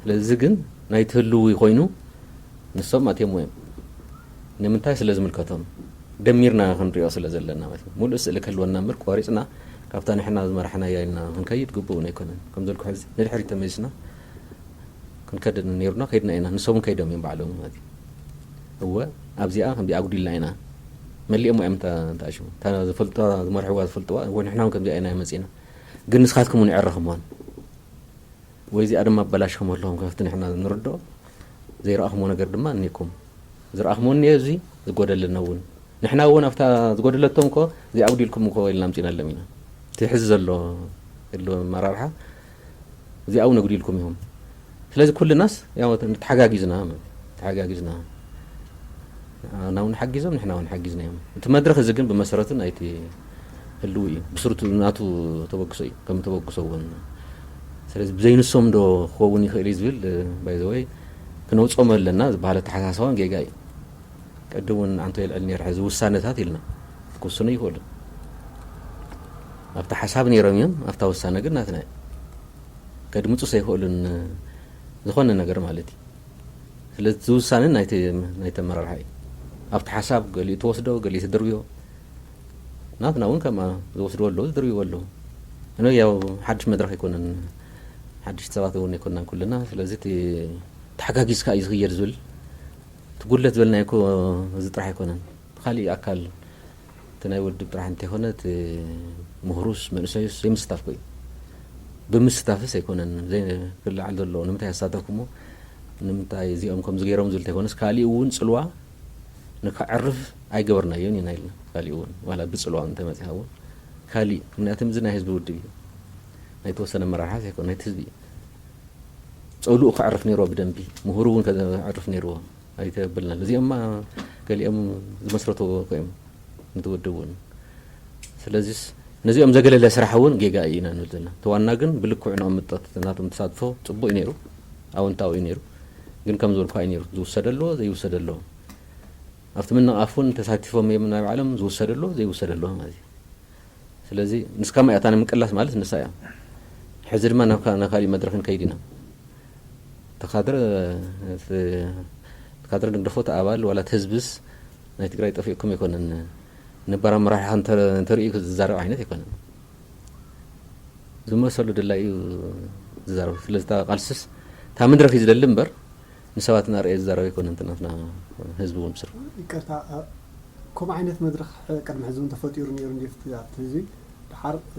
ስለዚ ግን ናይ ትህልዊ ኮይኑ ንሶም ኣትዮም እዮም። ንምንታይ? ስለ ዝምልከቶም። ደሚርና ክንሪኦ ስለ ዘለና ማለት እዩ። ሙሉእ ስእሊ ክህልወና እምበር ቆሪጽና ካብታ ንሕና ዝመራሕናያ ኢልና ክንከይድ ግቡእ እውን ኣይኮነን። ከም ዘልኩ ሕዚ ንድሕሪት ተመሊስና ክንከድ ነይሩና፣ ከይድና ኢና። ንሶም እውን ከይዶም እዮም ባዕሎም ማለት እዩ። እወ፣ ኣብዚኣ ከምዚ ኣጉዲልና ኢና። መሊኦም እዮም እንተ-፣ እንተኣሽሙ። እታ ዝፈልጥዋ፣ ዝመርሕዋ ዝፈልጥዋ፣ እወ፣ ንሕና እውን ከምዚኣ ኢና መጺና። ግን ንስኻትኩም እውን ይዕረኽምዋን። ወይ እዚኣ ድማ ኣበላሽኹም ኣለኹም፣ ካብቲ ንሕና ንርድኦ ዘይረኣኹምዎ ነገር ድማ እኒኩም። ዝረኣኹምዎ እኒኦ፣ እዚ ዝጎደለና እውን። ንሕና እውን ኣብታ ዝጎደለቶም እኮ፣ እዚ ኣጉዲልኩም እኮ ኢልና ኣምጺእናሎም ኢና። እቲ ሕዚ ዘሎ፣ ዘሎ ኣመራርሓ እዚኣ እውን ኣጉዲልኩም ኢኹም። ስለዚ ኩልናስ ያው ተሓጋጊዝና ማለት እዩ። ተሓጋጊዝና፣ ንዓና እውን ሓጊዞም፣ ንሕና እውን ሓጊዝናዮም። እቲ መድረኽ እዚ ግን ብመሰረቱ ናይቲ ህልው እዩ። ብስሩ ናቱ ተበግሶ እዩ፣ ከም ተበግሶ እውን። ስለዚ ብዘይንሶም ዶ ክኸውን ይኽእል እዩ ዝብል፣ ባይ ዘ ወይ፣ ክነውፅኦም ኣለና ዝበሃል ኣተሓሳስባ እውን ጌጋ እዩ። ቅድም እውን ኣንቶ የልዕል ነይሩ፣ ሕዚ ውሳነታት ኢልና ክውስኑ ይኽእሉ። ኣብቲ ሓሳብ ነይሮም እዮም፣ ኣብታ ውሳነ ግን ናትና እዩ። ከድምፁ ዘይኽእሉን ዝኾነ ነገር ማለት እዩ። ስለዚ እቲ ውሳነ ናይቲ ናይቲ ኣመራርሓ እዩ። ኣብቲ ሓሳብ ገሊኡ ተወስዶ፣ ገሊኡ ተደርብዮ፣ ናትና እውን ከምኣ ዝወስድዎ ኣለዉ፣ ዝድርብዎ ኣለዉ። እነ ያው ሓድሽ መድረኽ ኣይኮነን፣ ሓድሽ ሰባት እውን ኣይኮንናን ኩልና። ስለዚ እቲ ተሓጋጊዝካ እዩ ዝኽየድ ዝብል፣ እቲ ጉድለት ዝበልናዮ እኮ እዚ ጥራሕ ኣይኮነን። እቲ ካሊእ ኣካል እቲ ናይ ውድብ ጥራሕ እንተይኮነ፣ እቲ ምሁሩስ መንእሰዩስ ዘይምስታፍ ኮዩ። ብምስታፍስ ኣይኮነን ዘይ-፣ ክለዓል ዘለዎ። ንምንታይ ኣሳተፍኩሞ? ንምንታይ እዚኦም ከምዚ ገይሮም ዝብል እንተይኮነስ፣ ካሊእ እውን ጽልዋ ንከዕርፍ ኣይገበርናዮን ኢና ኢልና። ካሊእ እውን ዋላ ብጽልዋ እንተመጺኻ እውን ካሊእ፣ ምክንያቱ እዚ ናይ ህዝቢ ውድብ እዩ። ናይ ተወሰነ ኣመራርሓ ዘይኮነ፣ ናይቲ ህዝቢ እዩ። ጸሉኡ ከዕርፍ ነይርዎ ብደንቢ፣ ምሁሩ እውን ከዕርፍ ነይርዎ። ኣይተበልና። እዚኦማ ገሊኦም ዝመስረትዎ እኮ እዮም፣ ነቲ ውድብ እውን። ስለዚስ ነዚኦም ዘገለለ ስራሕ እውን ጌጋ እዩ ኢና ንብል ዘለና። እቲ ዋና ግን ብልክዑ ነቐምጠት ናቶም ተሳትፎ ጽቡቕ እዩ ነይሩ፣ ኣወንታዊ እዩ ነይሩ። ግን ከም ዝበልኩ እዩ ነይሩ፣ ዝውሰደሎ፣ ዘይውሰደሎ። ኣብቲ ምንቓፍ እውን ተሳቲፎም እዮም ናይ ባዕሎም፣ ዝውሰደሎ፣ ዘይውሰደሎ ማለት እዩ። ስለዚ ንስካ እያ እታ ንምቅላስ ማለት ንሳ እያ። ሕዚ ድማ ናብ ካ-፣ ናብ ካሊእ መድረክ ንከይድ ኢና። ተካድረ፣ እቲ ተካድረ ንግደፎ፣ እቲ ኣባል ዋላ እቲ ህዝብስ ናይ ትግራይ ጠፊእኩም ኣይኮነን። ነባር ኣመራርሓ እንተ-፣ እንተርእዩ ዝዛረብ ዓይነት ኣይኮነን። ዝመሰሉ ድላዩ ዝዛረብ። ስለዚ እታ ቃልስስ እታ መድረክ እዩ ዝደሊ እምበር ንሰባት እናርኣየ ዝዛረብ ኣይኮነን። እቲ ናትና ህዝቢ እውን ብስሩ። ይቅርታ፣ እ፣ ከምኡ ዓይነት መድረኽ፣ እ፣ ቅድሚ ሕዚ እውን ተፈጢሩ ነይሩ እንድዩ ኣብቲ፣ ኣብቲ ህዝቢ። ደሓር፣ እ፣